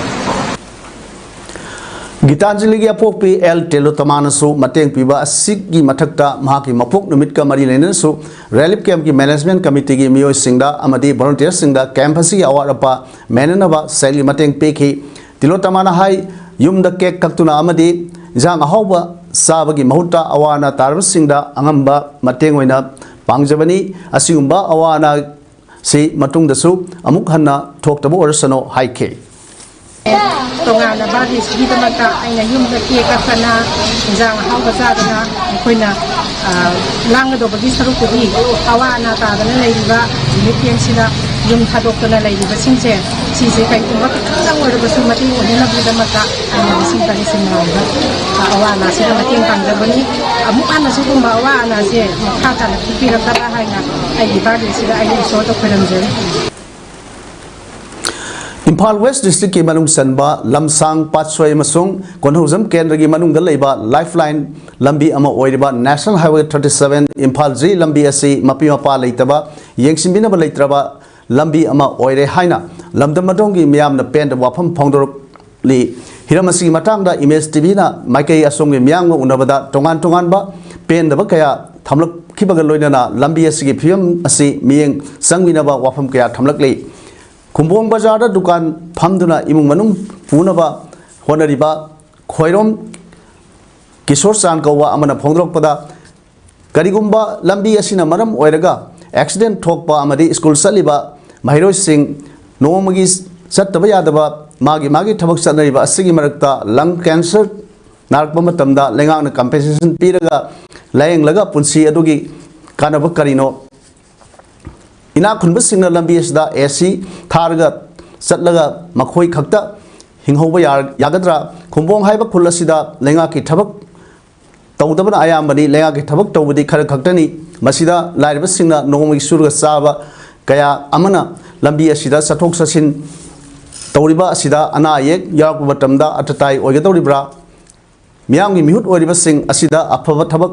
ꯒꯤꯇꯥꯟꯖꯂꯤꯒꯤ ꯑꯄꯣꯛꯄꯤ ꯑꯦꯜ ꯇꯤꯂꯣꯇꯃꯥꯅꯁꯨ ꯃꯇꯦꯡ ꯄꯤꯕ ꯑꯁꯤꯒꯤ ꯃꯊꯛꯇ, ꯃꯍꯥꯛꯀꯤ ꯃꯄꯣꯛ ꯅꯨꯃꯤꯠꯀ ꯃꯔꯤ ꯂꯩꯅꯅꯁꯨ ꯔꯤꯂꯤꯐ ꯀꯦꯝꯞꯀꯤ ꯃꯦꯅꯦꯖꯃꯦꯟꯠ ꯀꯃꯤꯇꯤꯒꯤ ꯃꯤꯑꯣꯏꯁꯤꯡꯗ ꯑꯃꯗꯤ ꯚꯣꯂꯨꯟꯇꯤꯌꯔꯁꯤꯡꯗ ꯀꯦꯝꯞ ꯑꯁꯤꯒꯤ ꯑꯋꯥꯠ ꯑꯄꯥ ꯃꯦꯟꯅꯅꯕ ꯁꯦꯜꯒꯤ ꯃꯇꯦꯡ ꯄꯤꯈꯤ꯫ ꯇꯤꯂꯣꯇꯃꯥꯅ ꯍꯥꯏ, ꯌꯨꯝꯗ ꯀꯦꯛ ꯀꯛꯇꯨꯅ ꯑꯃꯗꯤ ꯏꯟꯁꯥꯡ ꯑꯍꯥꯎꯕ ꯆꯥꯕꯒꯤ ꯃꯍꯨꯠꯇ ꯑꯋꯥ ꯑꯅꯥ ꯇꯥꯔꯕꯁꯤꯡꯗ ꯑꯉꯝꯕ ꯃꯇꯦꯡ ꯑꯣꯏꯅ ꯄꯥꯡꯖꯕꯅꯤ꯫ ꯑꯁꯤꯒꯨꯝꯕ ꯑꯋꯥ ꯑꯅꯥ ꯁꯤ ꯃꯇꯨꯡꯗꯁꯨ ꯑꯃꯨꯛ ꯍꯟꯅ ꯊꯣꯛꯇꯕ ꯑꯣꯏꯔꯁꯅꯨ ꯍꯥꯏꯈꯤ꯫ ꯇꯣꯉꯥꯟꯅ ꯕꯥꯔꯗꯦꯁꯤꯒꯤꯗꯃꯛꯇ ꯑꯩꯅ ꯌꯨꯝꯗ ꯀꯦꯛ ꯀꯛꯇꯅ, ꯏꯟꯖꯥꯡ ꯑꯍꯥꯎꯕ ꯆꯥꯗꯅ, ꯑꯩꯈꯣꯏꯅ, ꯑ, ꯂꯥꯡꯒꯗꯧꯕꯒꯤ ꯁꯔꯨꯛꯄꯨꯗꯤ ꯑꯋꯥ ꯑꯅꯥ ꯇꯥꯗꯅ ꯂꯩꯔꯤꯕ ꯔꯤꯂꯤꯐ ꯀꯦꯝꯞꯁꯤꯗ ꯌꯨꯝ ꯊꯥꯗꯣꯛꯇꯅ ꯂꯩꯔꯤꯕꯁꯤꯡꯁꯦ, ꯁꯤꯁꯦ ꯀꯔꯤꯒꯨꯝꯕ ꯈꯤꯇꯪꯗꯪ ꯑꯣꯏꯔꯕꯁꯨ ꯃꯇꯦꯡ ꯑꯣꯏꯅꯅꯕꯒꯤꯗꯃꯛꯇ ꯑꯩꯅ ꯂꯤꯁꯤꯡ ꯇꯔꯦꯠ ꯁꯤꯟꯕ ꯑꯋꯥ ꯑꯅꯥꯁꯤꯗ ꯃꯇꯦꯡ ꯄꯥꯡꯖꯕꯅꯤ꯫ ꯑꯃꯨꯛ ꯍꯟꯅ ꯁꯤꯒꯨꯝꯕ ꯑꯋꯥ ꯑꯅꯥꯁꯦ ꯃꯈꯥ ꯇꯥꯅ ꯄꯤꯕꯤꯔꯛꯇꯕ ꯍꯥꯏꯅ ꯑꯩꯒꯤ ꯕꯥꯔꯗꯦꯁꯤꯗ ꯑꯩꯅ ꯏꯁꯣꯔꯗ ꯈꯣꯏꯔꯝꯖꯔꯤ꯫ ꯏꯝꯐꯥꯜ ꯋꯦꯁ ꯗꯤꯁꯇ꯭ꯔꯤꯛꯀꯤ ꯃꯅꯨꯡ ꯆꯟꯕ ꯂꯝꯁꯥꯡ, ꯄꯥꯠꯁꯣꯏ ꯑꯃꯁꯨꯡ ꯀꯣꯟꯍꯧꯖꯝ ꯀꯦꯟꯗ꯭ꯔꯒꯤ ꯃꯅꯨꯡꯗ ꯂꯩꯕ ꯂꯥꯏꯐ ꯂꯥꯏꯟ ꯂꯝꯕꯤ ꯑꯃ ꯑꯣꯏꯔꯤꯕ national highway thirty seven Imphal G ꯂꯝꯕꯤ ꯑꯁꯤ ꯃꯄꯤ ꯃꯄꯥ ꯂꯩꯇꯕ, ꯌꯦꯡꯁꯤꯟꯕꯤꯅꯕ ꯂꯩꯇ꯭ꯔꯕ ꯂꯝꯕꯤ ꯑꯃ ꯑꯣꯏꯔꯦ ꯍꯥꯏꯅ ꯂꯝꯗꯝ ꯑꯗꯣꯝꯒꯤ ꯃꯤꯌꯥꯝꯅ ꯄꯦꯟꯗꯕ ꯋꯥꯐꯝ ꯐꯣꯡꯗꯣꯔꯛꯂꯤ꯫ ꯍꯤꯔꯝ ꯑꯁꯤꯒꯤ ꯃꯇꯥꯡꯗ ꯏꯃꯦꯖ ꯇꯤꯚꯤꯅ ꯃꯥꯏꯀꯩ ꯑꯁꯣꯝꯒꯤ ꯃꯤꯌꯥꯝꯒ ꯎꯅꯕꯗ ꯇꯣꯉꯥꯟ ꯇꯣꯉꯥꯟꯕ ꯄꯦꯟꯗꯕ ꯀꯌꯥ ꯊꯝꯂꯛꯈꯤꯕꯒ ꯂꯣꯏꯅꯅ ꯂꯝꯕꯤ ꯑꯁꯤꯒꯤ ꯐꯤꯕꯝ ꯑꯁꯤ ꯃꯤꯠꯌꯦꯡ ꯆꯪꯕꯤꯅꯕ ꯋꯥꯐꯝ ꯀꯌꯥ ꯊꯝꯂꯛꯂꯤ꯫ ꯈꯨꯝꯕꯣꯡ ꯕꯖꯥꯔꯗ ꯗꯨꯀꯥꯟ ꯐꯝꯗꯨꯅ ꯏꯃꯨꯡ ꯃꯅꯨꯡ ꯄꯨꯅꯕ ꯍꯣꯠꯅꯔꯤꯕ ꯈ꯭ꯋꯥꯏꯔꯣꯝ ꯀꯤꯁꯣꯔ ꯆꯥꯟ ꯀꯧꯕ ꯑꯃꯅ ꯐꯣꯡꯗꯣꯔꯛꯄꯗ, ꯀꯔꯤꯒꯨꯝꯕ ꯂꯝꯕꯤ ꯑꯁꯤꯅ ꯃꯔꯝ ꯑꯣꯏꯔꯒ ꯑꯦꯛꯁꯤꯗꯦꯟ ꯊꯣꯛꯄ ꯑꯃꯗꯤ ꯁ꯭ꯀꯨꯜ ꯆꯠꯂꯤꯕ ꯃꯍꯩꯔꯣꯏꯁꯤꯡ ꯅꯣꯡꯃꯒꯤ ꯆꯠꯇꯕ ꯌꯥꯗꯕ ꯃꯥꯒꯤ ꯃꯥꯒꯤ ꯊꯕꯛ ꯆꯠꯅꯔꯤꯕ ꯑꯁꯤꯒꯤ ꯃꯔꯛꯇ ꯂꯪ ꯀꯦꯟꯁꯔ ꯅꯥꯔꯛꯄ ꯃꯇꯝꯗ ꯂꯩꯉꯥꯛꯅ ꯀꯝꯄꯦꯟꯁꯦꯁꯟ ꯄꯤꯔꯒ ꯂꯥꯌꯦꯡꯂꯒ ꯄꯨꯟꯁꯤ ꯑꯗꯨꯒꯤ ꯀꯥꯟꯅꯕ ꯀꯔꯤꯅꯣ? ꯏꯅꯥꯛ ꯈꯨꯟꯕꯁꯤꯡꯅ ꯂꯝꯕꯤ ꯑꯁꯤꯗ ꯑꯦ ꯁꯤ ꯊꯥꯔꯒ ꯆꯠꯂꯒ ꯃꯈꯣꯏ ꯈꯛꯇ ꯍꯤꯡꯍꯧꯕ ꯌꯥ-, ꯌꯥꯒꯗ꯭ꯔꯥ? ꯈꯨꯝꯕꯣꯡ ꯍꯥꯏꯕ ꯈꯨꯜ ꯑꯁꯤꯗ ꯂꯩꯉꯥꯛꯀꯤ ꯊꯕꯛ ꯇꯧꯗꯕꯅ ꯑꯌꯥꯝꯕꯅꯤ꯫ ꯂꯩꯉꯥꯛꯀꯤ ꯊꯕꯛ ꯇꯧꯕꯗꯤ ꯈꯔ ꯈꯛꯇꯅꯤ꯫ ꯃꯁꯤꯗ ꯂꯥꯏꯔꯕꯁꯤꯡꯅ ꯅꯣꯡꯃꯒꯤ ꯁꯨꯔꯒ ꯆꯥꯕ ꯀꯌꯥ ꯑꯃꯅ ꯂꯝꯕꯤ ꯑꯁꯤꯗ ꯆꯠꯊꯣꯛ ꯆꯠꯁꯤꯟ ꯇꯧꯔꯤꯕ ꯑꯁꯤꯗ ꯑꯅꯥ ꯑꯌꯦꯛ ꯌꯥꯎꯔꯛꯄ ꯃꯇꯝꯗ ꯑꯇꯇꯥꯏ ꯑꯣꯏꯒꯗꯧꯔꯤꯕ꯭ꯔꯥ? ꯃꯤꯌꯥꯝꯒꯤ ꯃꯤꯍꯨꯠ ꯑꯣꯏꯔꯤꯕꯁꯤꯡ ꯑꯁꯤꯗ ꯑꯐꯕ ꯊꯕꯛ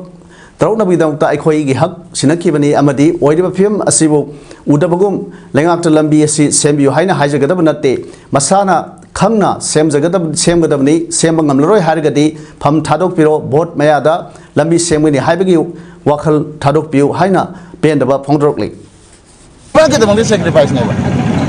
ꯇꯧꯔꯛꯅꯕꯒꯤꯗꯃꯛꯇ ꯑꯩꯈꯣꯏꯒꯤ ꯍꯛ ꯁꯤꯟꯅꯈꯤꯕꯅꯤ ꯑꯃꯗꯤ ꯑꯣꯏꯔꯤꯕ ꯐꯤꯕꯝ ꯑꯁꯤꯕꯨ ꯎꯗꯕꯒꯨꯝ ꯂꯩꯉꯥꯛꯇ ꯂꯝꯕꯤ ꯑꯁꯤ ꯁꯦꯝꯕꯤꯌꯨ ꯍꯥꯏꯅ ꯍꯥꯏꯖꯒꯗꯕ ꯅꯠꯇꯦ꯫ ꯃꯁꯥꯅ ꯈꯪꯅ ꯁꯦꯝꯖꯒꯗꯕ, ꯁꯦꯝꯒꯗꯕꯅꯤ꯫ ꯁꯦꯝꯕ ꯉꯝꯂꯔꯣꯏ ꯍꯥꯏꯔꯒꯗꯤ ꯐꯝ ꯊꯥꯗꯣꯛꯄꯤꯔꯣ, ꯚꯣꯠ ꯃꯌꯥꯗ ꯂꯝꯕꯤ ꯁꯦꯝꯒꯅꯤ ꯍꯥꯏꯕꯒꯤ ꯋꯥꯈꯜ ꯊꯥꯗꯣꯛꯄꯤꯌꯨ ꯍꯥꯏꯅ ꯄꯦꯟꯗꯕ ꯐꯣꯡꯗꯣꯔꯛꯂꯤ꯫ ꯄꯨꯔꯥ ꯀꯩꯗꯧꯕꯒꯤ ꯁꯦꯀ꯭ꯔꯤꯐꯥꯏꯁꯅꯦꯕ?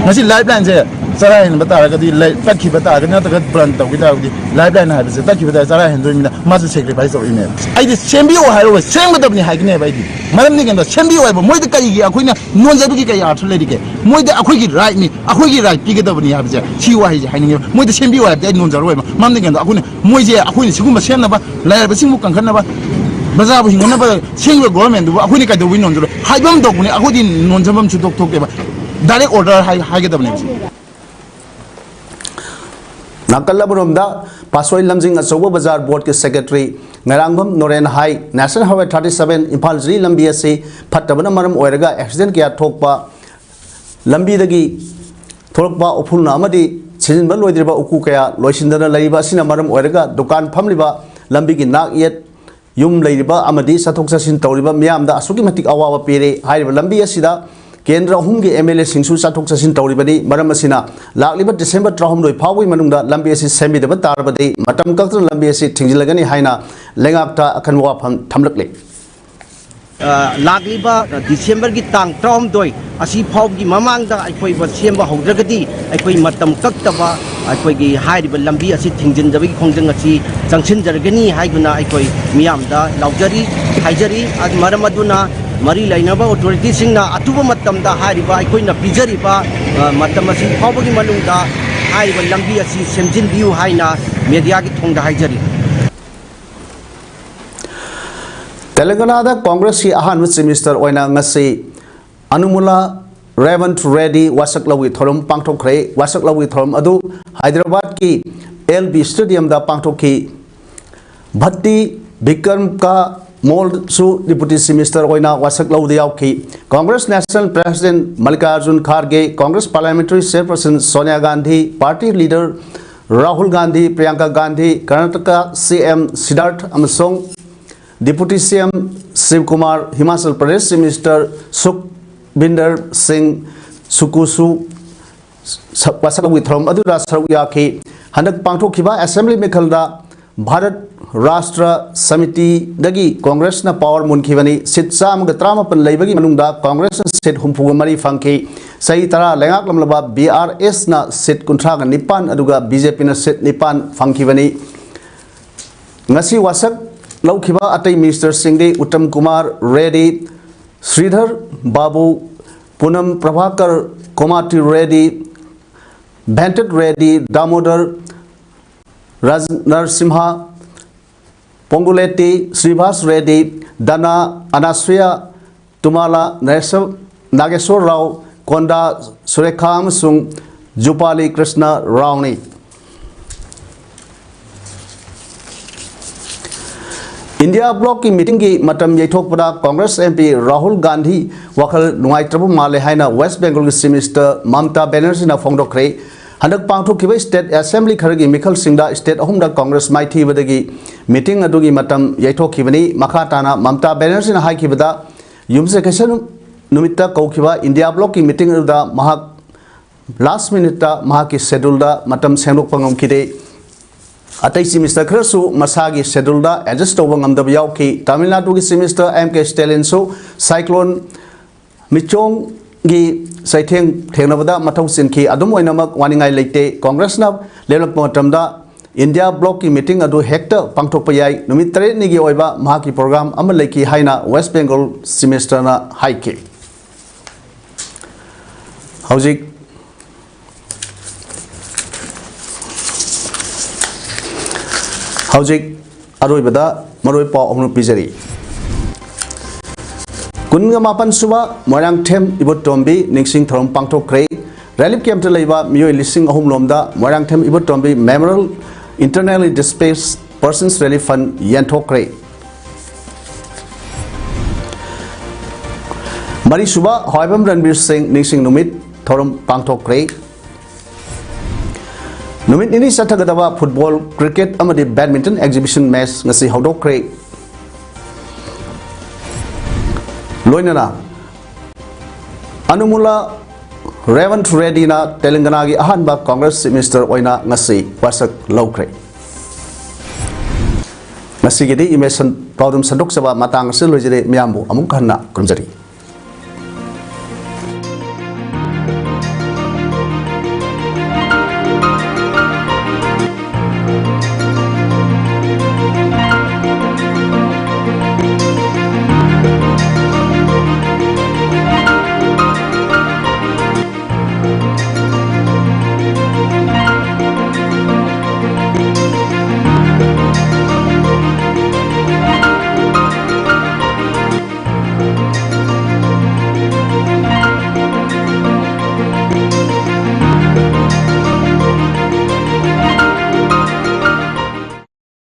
ꯉꯁꯤ ꯂꯥꯏꯐ ꯂꯥꯏꯟꯁꯦ ꯆꯔꯥ ꯍꯦꯟꯕ ꯇꯥꯔꯒꯗꯤ, ꯂꯩ-, ꯇꯠꯈꯤꯕ ꯇꯥꯔꯒꯗꯤ, ꯅꯠꯇ꯭ꯔꯒ ꯕꯟ ꯇꯧꯈꯤ ꯇꯥꯔꯒꯗꯤ, ꯂꯥꯏꯐ ꯂꯥꯏꯟ ꯍꯥꯏꯕꯁꯦ ꯇꯠꯈꯤꯕ ꯇꯥꯔꯒꯗꯤ ꯆꯔꯥ ꯍꯦꯟꯗꯣꯏꯅꯤꯅ ꯃꯥꯁꯨ ꯁꯦꯀ꯭ꯔꯤꯐꯥꯏꯁ ꯇꯧꯔꯛꯏꯅꯦꯕ꯫ ꯑꯩꯗꯤ ꯁꯦꯝꯕꯤꯌꯣ ꯍꯥꯏꯔꯣꯏ, ꯁꯦꯝꯒꯗꯕꯅꯤ ꯍꯥꯏꯒꯅꯦꯕ ꯑꯩꯗꯤ꯫ ꯃꯔꯝꯗꯤ ꯀꯩꯅꯣ, ꯁꯦꯝꯕꯤꯌꯣ ꯍꯥꯏꯕ, ꯃꯣꯏꯗ ꯀꯔꯤꯒꯤ ꯑꯩꯈꯣꯏꯅ ꯅꯣꯟꯖꯕꯒꯤ ꯀꯔꯤ ꯑꯥꯔꯊ ꯂꯩꯔꯤꯒꯦ? ꯃꯣꯏꯗ ꯑꯩꯈꯣꯏꯒꯤ ꯔꯥꯏꯠꯅꯤ, ꯑꯩꯈꯣꯏꯒꯤ ꯔꯥꯏꯠ ꯄꯤꯒꯗꯕꯅꯤ ꯍꯥꯏꯕꯁꯦ, ꯁꯤ ꯋꯥꯍꯩꯁꯦ ꯍꯥꯏꯅꯤꯡꯉꯦꯕ꯫ ꯃꯣꯏꯗ ꯁꯦꯝꯕꯤꯌꯨ ꯍꯥꯏꯕꯗꯤ ꯑꯩ ꯅꯣꯟꯖꯔꯣꯏꯕ꯫ ꯃꯔꯝꯗꯤ ꯀꯩꯅꯣ, ꯑꯩꯈꯣꯏꯅ, ꯃꯣꯏꯁꯦ ꯑꯩꯈꯣꯏꯅ ꯁꯤꯒꯨꯝꯕ ꯁꯦꯝꯅꯕ, ꯂꯥꯏꯔꯕꯁꯤꯡꯕꯨ ꯀꯟꯈꯠꯅꯕ, ꯕꯖꯥꯔꯕꯨ ꯍꯤꯡꯒꯠꯅꯕ ꯁꯦꯝꯈꯤꯕ ꯒꯣꯚꯔꯟꯃꯦꯟꯠꯇꯨꯕꯨ ꯑꯩꯈꯣꯏꯅ ꯀꯩꯗꯧꯕꯩ ꯅꯣꯟꯖꯔꯣꯏ? ꯍꯥꯏꯐꯝ ꯊꯣꯛꯄꯅꯤ, ꯑꯩꯈꯣꯏꯗꯤ ꯅꯣꯟꯖꯐꯝ ꯁꯨꯡꯊꯣꯛ ꯊꯣꯛꯇꯦꯕ꯫ ꯗꯥꯏꯔꯦꯛ ꯑꯣꯔꯗꯔ ꯍꯥꯏ-, ꯍꯥꯏꯒꯗꯕꯅꯦꯕ ꯁꯤ꯫ ꯅꯥꯀꯜ ꯑꯃꯔꯣꯝꯗ, ꯄꯥꯠꯁꯣꯏ ꯂꯝꯖꯤꯡ ꯑꯆꯧꯕ ꯕꯖꯥꯔ ꯕꯣꯔꯗꯀꯤ ꯁꯦꯀ꯭ꯔꯦꯇꯔꯤ ꯉꯔꯥꯡꯕꯝ ꯅꯣꯔꯦꯟ ꯍꯥꯏ, national highway thirty seven Imphal Jiri ꯂꯝꯕꯤ ꯑꯁꯤ ꯐꯠꯇꯕꯅ ꯃꯔꯝ ꯑꯣꯏꯔꯒ ꯑꯦꯛꯁꯤꯗꯦꯟ ꯀꯌꯥ ꯊꯣꯛꯄ, ꯂꯝꯕꯤꯗꯒꯤ ꯊꯣꯛꯂꯛꯄ ꯎꯐꯨꯜꯅ ꯑꯃꯗꯤ ꯁꯤꯖꯤꯟꯕ ꯂꯣꯏꯗ꯭ꯔꯤꯕ ꯎꯀꯨ ꯀꯌꯥ ꯂꯣꯏꯁꯤꯟꯗꯅ ꯂꯩꯔꯤꯕ ꯑꯁꯤꯅ ꯃꯔꯝ ꯑꯣꯏꯔꯒ ꯗꯨꯀꯥꯟ ꯐꯝꯂꯤꯕ, ꯂꯝꯕꯤꯒꯤ ꯅꯥꯛ ꯌꯦꯠ ꯌꯨꯝ ꯂꯩꯔꯤꯕ ꯑꯃꯗꯤ ꯆꯠꯊꯣꯛ ꯆꯠꯁꯤꯟ ꯇꯧꯔꯤꯕ ꯃꯤꯌꯥꯝꯗ ꯑꯁꯨꯛꯀꯤ ꯃꯇꯤꯛ ꯑꯋꯥꯕ ꯄꯤꯔꯦ꯫ ꯍꯥꯏꯔꯤꯕ ꯂꯝꯕꯤ ꯑꯁꯤꯗ ꯀꯦꯟꯗ꯭ꯔ ꯑꯍꯨꯝꯒꯤ ꯑꯦꯝ ꯑꯦꯜ ꯑꯦꯁꯤꯡꯁꯨ ꯆꯠꯊꯣꯛ ꯆꯠꯁꯤꯟ ꯇꯧꯔꯤꯕꯅꯤ꯫ ꯃꯔꯝ ꯑꯁꯤꯅ ꯂꯥꯛꯂꯤꯕ ꯗꯤꯁꯦꯝꯕꯔ ꯇꯔꯥꯍꯨꯝꯗꯣꯏ ꯐꯥꯎꯕꯒꯤ ꯃꯅꯨꯡꯗ ꯂꯝꯕꯤ ꯑꯁꯤ ꯁꯦꯝꯕꯤꯗꯕ ꯇꯥꯔꯕꯗꯤ ꯃꯇꯝ ꯀꯛꯇꯅ ꯂꯝꯕꯤ ꯑꯁꯤ ꯊꯤꯡꯖꯤꯜꯂꯒꯅꯤ ꯍꯥꯏꯅ ꯂꯩꯉꯥꯛꯇ ꯑꯀꯟꯕ ꯋꯥꯐꯝ ꯊꯝꯂꯛꯂꯤ꯫ ꯑ, ꯂꯥꯛꯂꯤꯕ ꯗꯤꯁꯦꯝꯕꯔꯒꯤ ꯇꯥꯡ ꯇꯔꯥꯍꯨꯝꯗꯣꯏ ꯑꯁꯤ ꯐꯥꯎꯕꯒꯤ ꯃꯃꯥꯡꯗ ꯑꯩꯈꯣꯏ ꯁꯦꯝꯕ ꯍꯧꯗ꯭ꯔꯒꯗꯤ ꯑꯩꯈꯣꯏ ꯃꯇꯝ ꯀꯛꯇꯕ ꯑꯩꯈꯣꯏꯒꯤ ꯍꯥꯏꯔꯤꯕ ꯂꯝꯕꯤ ꯑꯁꯤ ꯊꯤꯡꯖꯤꯟꯖꯕꯒꯤ ꯈꯣꯡꯖꯪ ꯑꯁꯤ ꯆꯪꯁꯤꯟꯖꯔꯒꯅꯤ ꯍꯥꯏꯗꯨꯅ ꯑꯩꯈꯣꯏ ꯃꯤꯌꯥꯝꯗ ꯂꯥꯎꯖꯔꯤ, ꯍꯥꯏꯖꯔꯤ꯫ ꯑꯗꯨ ꯃꯔꯝ ꯑꯗꯨꯅ ꯃꯔꯤ ꯂꯩꯅꯕ ꯑꯣꯊꯣꯔꯤꯇꯤꯁꯤꯡꯅ ꯑꯊꯨꯕ ꯃꯇꯝꯗ ꯍꯥꯏꯔꯤꯕ ꯑꯩꯈꯣꯏꯅ ꯄꯤꯖꯔꯤꯕ, ꯑ, ꯃꯇꯝ ꯑꯁꯤ ꯐꯥꯎꯕꯒꯤ ꯃꯅꯨꯡꯗ ꯍꯥꯏꯔꯤꯕ ꯂꯝꯕꯤ ꯑꯁꯤ ꯁꯦꯝꯖꯤꯟꯕꯤꯌꯨ ꯍꯥꯏꯅ ꯃꯦꯗꯤꯌꯥꯒꯤ ꯊꯣꯡꯗ ꯍꯥꯏꯖꯔꯤ꯫ ꯇꯦꯂꯪꯒꯅꯥꯗ ꯀꯣꯡꯒ꯭ꯔꯦꯁꯀꯤ ꯑꯍꯥꯟꯕ ꯆꯤꯐ ꯃꯤꯅꯤꯁꯇꯔ ꯑꯣꯏꯅ ꯉꯁꯤ ꯑꯅꯨꯃꯨꯂꯥ ꯔꯦꯋꯟꯊ ꯔꯦꯗꯤ ꯋꯥꯁꯛ ꯂꯧꯕꯒꯤ ꯊꯧꯔꯝ ꯄꯥꯡꯊꯣꯛꯈ꯭ꯔꯦ꯫ ꯋꯥꯁꯛ ꯂꯧꯕꯒꯤ ꯊꯧꯔꯝ ꯑꯗꯨ ꯍꯥꯏꯗ꯭ꯔꯕꯥꯗꯀꯤ ꯑꯦꯜ ꯕꯤ ꯁ꯭ꯇꯦꯗꯤꯌꯝꯗ ꯄꯥꯡꯊꯣꯛꯈꯤ꯫ ꯚꯠꯇꯤ ꯕꯤꯀ꯭ꯔꯝꯀꯥ ꯃꯣꯜꯁꯨ ꯗꯤꯄꯨꯇꯤ ꯆꯤꯐ ꯃꯤꯅꯤꯁꯇꯔ ꯑꯣꯏꯅ ꯋꯥꯁꯛ ꯂꯧꯕꯗ ꯌꯥꯎꯈꯤ꯫ Congress national president Mallikarjun Kharge, Congress parliamentary chairperson Sonia Gandhi, party leader Rahul Gandhi, Priyanka Gandhi, Karnataka C M ꯁꯤꯗꯥꯔꯊ ꯑꯃꯁꯨꯡ deputy C M Shivakumar, Himachal Pradesh chief minister Sukhvinder Singh Sukhu, ꯁ-, ꯋꯥꯁꯛ ꯂꯧꯕꯒꯤ ꯊꯧꯔꯝ ꯑꯗꯨꯗ ꯁꯔꯨꯛ ꯌꯥꯈꯤ꯫ ꯍꯟꯗꯛ ꯄꯥꯡꯊꯣꯛꯈꯤꯕ ꯑꯦꯁꯦꯝꯕ꯭ꯂꯤ ꯃꯤꯈꯜꯗ ꯚꯥꯔꯠ ꯔꯥꯁꯇ꯭ꯔ ꯁꯃꯤꯇꯤꯗꯒꯤ ꯀꯣꯡꯒ꯭ꯔꯦꯁꯅ ꯄꯥꯋꯔ ꯃꯨꯟꯈꯤꯕꯅꯤ꯫ ꯁꯤꯠ ꯆꯥꯝꯃꯒ ꯇꯔꯥꯃꯥꯄꯟ ꯂꯩꯕꯒꯤ ꯃꯅꯨꯡꯗ ꯀꯣꯡꯒ꯭ꯔꯦꯁꯅ ꯁꯤꯠ ꯍꯨꯝꯐꯨꯒ ꯃꯔꯤ ꯐꯪꯈꯤ꯫ ꯆꯍꯤ ꯇꯔꯥ ꯂꯩꯉꯥꯛꯂꯝꯂꯕ ꯕꯤ ꯑꯥꯔ ꯑꯦꯁꯅ ꯁꯤꯠ ꯀꯨꯟꯊ꯭ꯔꯥꯒ ꯅꯤꯄꯥꯟ ꯑꯗꯨꯒ ꯕꯤ ꯖꯦ ꯄꯤꯅ ꯁꯤꯠ ꯅꯤꯄꯥꯟ ꯐꯪꯈꯤꯕꯅꯤ꯫ ꯉꯁꯤ ꯋꯥꯁꯛ ꯂꯧꯈꯤꯕ ꯑꯇꯩ ꯃꯤꯅꯤꯁꯇꯔꯁꯤꯡꯗꯤ ꯎꯠꯇꯝ ꯀꯨꯃꯥꯔ ꯔꯦꯗꯤ, ꯁ꯭ꯔꯤꯙꯔ ꯕꯥꯕꯨ, ꯄꯨꯅꯝ ꯄ꯭ꯔꯚꯥꯀꯔ, ꯀꯣꯃꯥꯇꯤ ꯔꯦꯗꯤ, ꯚꯦꯟꯀꯠ ꯔꯦꯗꯤ, ꯗꯥꯃꯣꯗꯔ ꯔꯥꯖ ꯅꯔꯁꯤꯝꯍ, ꯄꯣꯡꯒꯨꯂꯦꯇꯤ ꯁ꯭ꯔꯤꯚꯥꯁ ꯔꯦꯗꯤ, ꯗꯅꯥ ꯑꯅꯥꯁꯨꯌꯥ, ꯇꯨꯃꯥꯂꯥ ꯅꯔꯦꯁ-, ꯅꯥꯒꯦꯁꯣꯔ ꯔꯥꯎ, ꯀꯣꯟꯗꯥ ꯁꯨꯔꯦꯈꯥ ꯑꯃꯁꯨꯡ ꯖꯨꯄꯥꯂꯤ ꯀ꯭ꯔꯤꯁꯅ ꯔꯥꯎꯅꯤ꯫ ꯏꯟꯗꯤꯌꯥ ꯕ꯭ꯂꯣꯛꯀꯤ ꯃꯤꯇꯤꯡꯒꯤ ꯃꯇꯝ ꯌꯩꯊꯣꯛꯄꯗ Congress M P Rahul Gandhi ꯋꯥꯈꯜ ꯅꯨꯡꯉꯥꯏꯇ꯭ꯔꯕ ꯃꯥꯜꯂꯦ ꯍꯥꯏꯅ ꯋꯦꯁ ꯕꯦꯡꯒꯣꯜꯒꯤ ꯆꯤꯐ ꯃꯤꯅꯤꯁꯇꯔ ꯃꯃꯇꯥ ꯕꯦꯅꯔꯖꯤꯅ ꯐꯣꯡꯗꯣꯛꯈ꯭ꯔꯦ꯫ ꯍꯟꯗꯛ ꯄꯥꯡꯊꯣꯛꯈꯤꯕ ꯁ꯭ꯇꯦꯠ ꯑꯦꯁꯦꯝꯕ꯭ꯂꯤ ꯈꯔꯒꯤ ꯃꯤꯈꯜꯁꯤꯡꯗ ꯁ꯭ꯇꯦꯠ ꯑꯍꯨꯝꯗ ꯀꯣꯡꯒ꯭ꯔꯦꯁ ꯃꯥꯏꯊꯤꯕꯗꯒꯤ ꯃꯤꯇꯤꯡ ꯑꯗꯨꯒꯤ ꯃꯇꯝ ꯌꯩꯊꯣꯛꯈꯤꯕꯅꯤ꯫ ꯃꯈꯥ ꯇꯥꯅ ꯃꯃꯇꯥ ꯕꯦꯅꯔꯖꯤꯅ ꯍꯥꯏꯈꯤꯕꯗ, ꯌꯨꯝꯁꯀꯩꯁ ꯅꯨꯃꯤꯠꯇ ꯀꯧꯈꯤꯕ ꯏꯟꯗꯤꯌꯥ ꯕ꯭ꯂꯣꯛꯀꯤ ꯃꯤꯇꯤꯡ ꯑꯗꯨꯗ ꯃꯍꯥꯛ ꯂꯥꯁ ꯃꯤꯅꯤꯠꯇ ꯃꯍꯥꯛꯀꯤ ꯁꯦꯗ꯭ꯌꯨꯜꯗ ꯃꯇꯝ ꯁꯦꯝꯗꯣꯛꯄ ꯉꯝꯈꯤꯗꯦ꯫ ꯑꯇꯩ ꯆꯤꯐ ꯃꯤꯅꯤꯁꯇꯔ ꯈꯔꯁꯨ ꯃꯁꯥꯒꯤ ꯁꯦꯗ꯭ꯌꯨꯜꯗ ꯑꯦꯗꯖꯁ ꯇꯧꯕ ꯉꯝꯗꯕ ꯌꯥꯎꯈꯤ꯫ ꯇꯥꯃꯤꯜ ꯅꯥꯗꯨꯒꯤ ꯆꯤꯐ ꯃꯤꯅꯤꯁꯇꯔ ꯑꯦꯝ ꯀꯦ ꯁ꯭ꯇꯦꯂꯤꯟꯁꯨ ꯁꯥꯏꯀ꯭ꯂꯣꯟ ꯃꯤꯆꯣꯡꯒꯤ ꯆꯩꯊꯦꯡ ꯊꯦꯡꯅꯕꯗ ꯃꯊꯧ ꯆꯤꯟꯈꯤ꯫ ꯑꯗꯨꯝ ꯑꯣꯏꯅꯃꯛ, ꯋꯥꯅꯤꯡꯉꯥꯏ ꯂꯩꯇꯦ꯫ ꯀꯣꯡꯒ꯭ꯔꯦꯁꯅ ꯂꯦꯞꯂꯛꯄ ꯃꯇꯝꯗ ꯏꯟꯗꯤꯌꯥ ꯕ꯭ꯂꯣꯛꯀꯤ ꯃꯤꯇꯤꯡ ꯑꯗꯨ ꯍꯦꯛꯇ ꯄꯥꯡꯊꯣꯛꯄ ꯌꯥꯏ꯫ ꯅꯨꯃꯤꯠ ꯇꯔꯦꯠꯅꯤꯒꯤ ꯑꯣꯏꯕ ꯃꯍꯥꯛꯀꯤ ꯄ꯭ꯔꯣꯒ꯭ꯔꯥꯝ ꯑꯃ ꯂꯩꯈꯤ ꯍꯥꯏꯅ ꯋꯦꯁ ꯕꯦꯡꯒꯣꯜ ꯆꯤꯐ ꯃꯤꯅꯤꯁꯇꯔꯅ ꯍꯥꯏꯈꯤ꯫ ꯍꯧꯖꯤꯛ, ꯍꯧꯖꯤꯛ ꯑꯔꯣꯏꯕꯗ ꯃꯔꯨꯑꯣꯏ ꯄꯥꯎ ꯑꯍꯨꯝ ꯄꯤꯖꯔꯤ꯫ ꯀꯨꯟꯒ ꯃꯥꯄꯟ ꯁꯨꯕ ꯃꯣꯏꯔꯥꯡꯊꯦꯝ ꯏꯕꯣꯇꯣꯝꯕꯤ ꯅꯤꯡꯁꯤꯡ ꯊꯧꯔꯝ ꯄꯥꯡꯊꯣꯛꯈ꯭ꯔꯦ꯫ ꯔꯤꯂꯤꯐ ꯀꯦꯝꯞꯇ ꯂꯩꯕ ꯃꯤꯑꯣꯏ ꯂꯤꯁꯤꯡ ꯑꯍꯨꯝ ꯂꯣꯝꯗ ꯃꯣꯏꯔꯥꯡꯊꯦꯝ ꯏꯕꯣꯇꯣꯝꯕꯤ Memorial Internally Displaced Persons Relief Fund ꯌꯦꯟꯊꯣꯛꯈ꯭ꯔꯦ꯫ ꯃꯔꯤꯁꯨꯕ ꯍꯋꯥꯏꯕꯝ ꯔꯟꯕꯤꯔ ꯁꯤꯡ ꯅꯤꯡꯁꯤꯡ ꯅꯨꯃꯤꯠ ꯊꯧꯔꯝ ꯄꯥꯡꯊꯣꯛꯈ꯭ꯔꯦ꯫ ꯅꯨꯃꯤꯠ ꯅꯤꯅꯤ ꯆꯠꯊꯒꯗꯕ ꯐꯨꯠꯕꯣꯜ, ꯀ꯭ꯔꯤꯀꯦꯠ ꯑꯃꯗꯤ ꯕꯦꯗꯃꯤꯟꯇꯟ ꯑꯦꯛꯖꯤꯕꯤꯁꯟ ꯃꯦꯆ ꯉꯁꯤ ꯍꯧꯗꯣꯛꯈ꯭ꯔꯦ꯫ ꯂꯣꯏꯅꯅ ꯑꯅꯨꯃꯨꯂꯥ ꯔꯦꯋꯟꯊ ꯔꯦꯗꯤꯅ ꯇꯦꯂꯪꯒꯅꯥꯒꯤ ꯑꯍꯥꯟꯕ ꯀꯣꯡꯒ꯭ꯔꯦꯁ ꯆꯤꯐ ꯃꯤꯅꯤꯁꯇꯔ ꯑꯣꯏꯅ ꯉꯁꯤ ꯋꯥꯁꯛ ꯂꯧꯈ꯭ꯔꯦ꯫ ꯉꯁꯤꯒꯤꯗꯤ ꯏꯃꯦꯖ ꯁꯟ-, ꯄꯥꯎꯗꯝ ꯁꯟꯗꯣꯛꯆꯕ ꯃꯇꯥꯡ ꯑꯁꯤꯗ ꯂꯣꯏꯖꯔꯦ꯫ ꯃꯤꯌꯥꯝꯕꯨ ꯑꯃꯨꯛ ꯍꯟꯅ ꯈꯨꯔꯨꯝꯖꯔꯤ꯫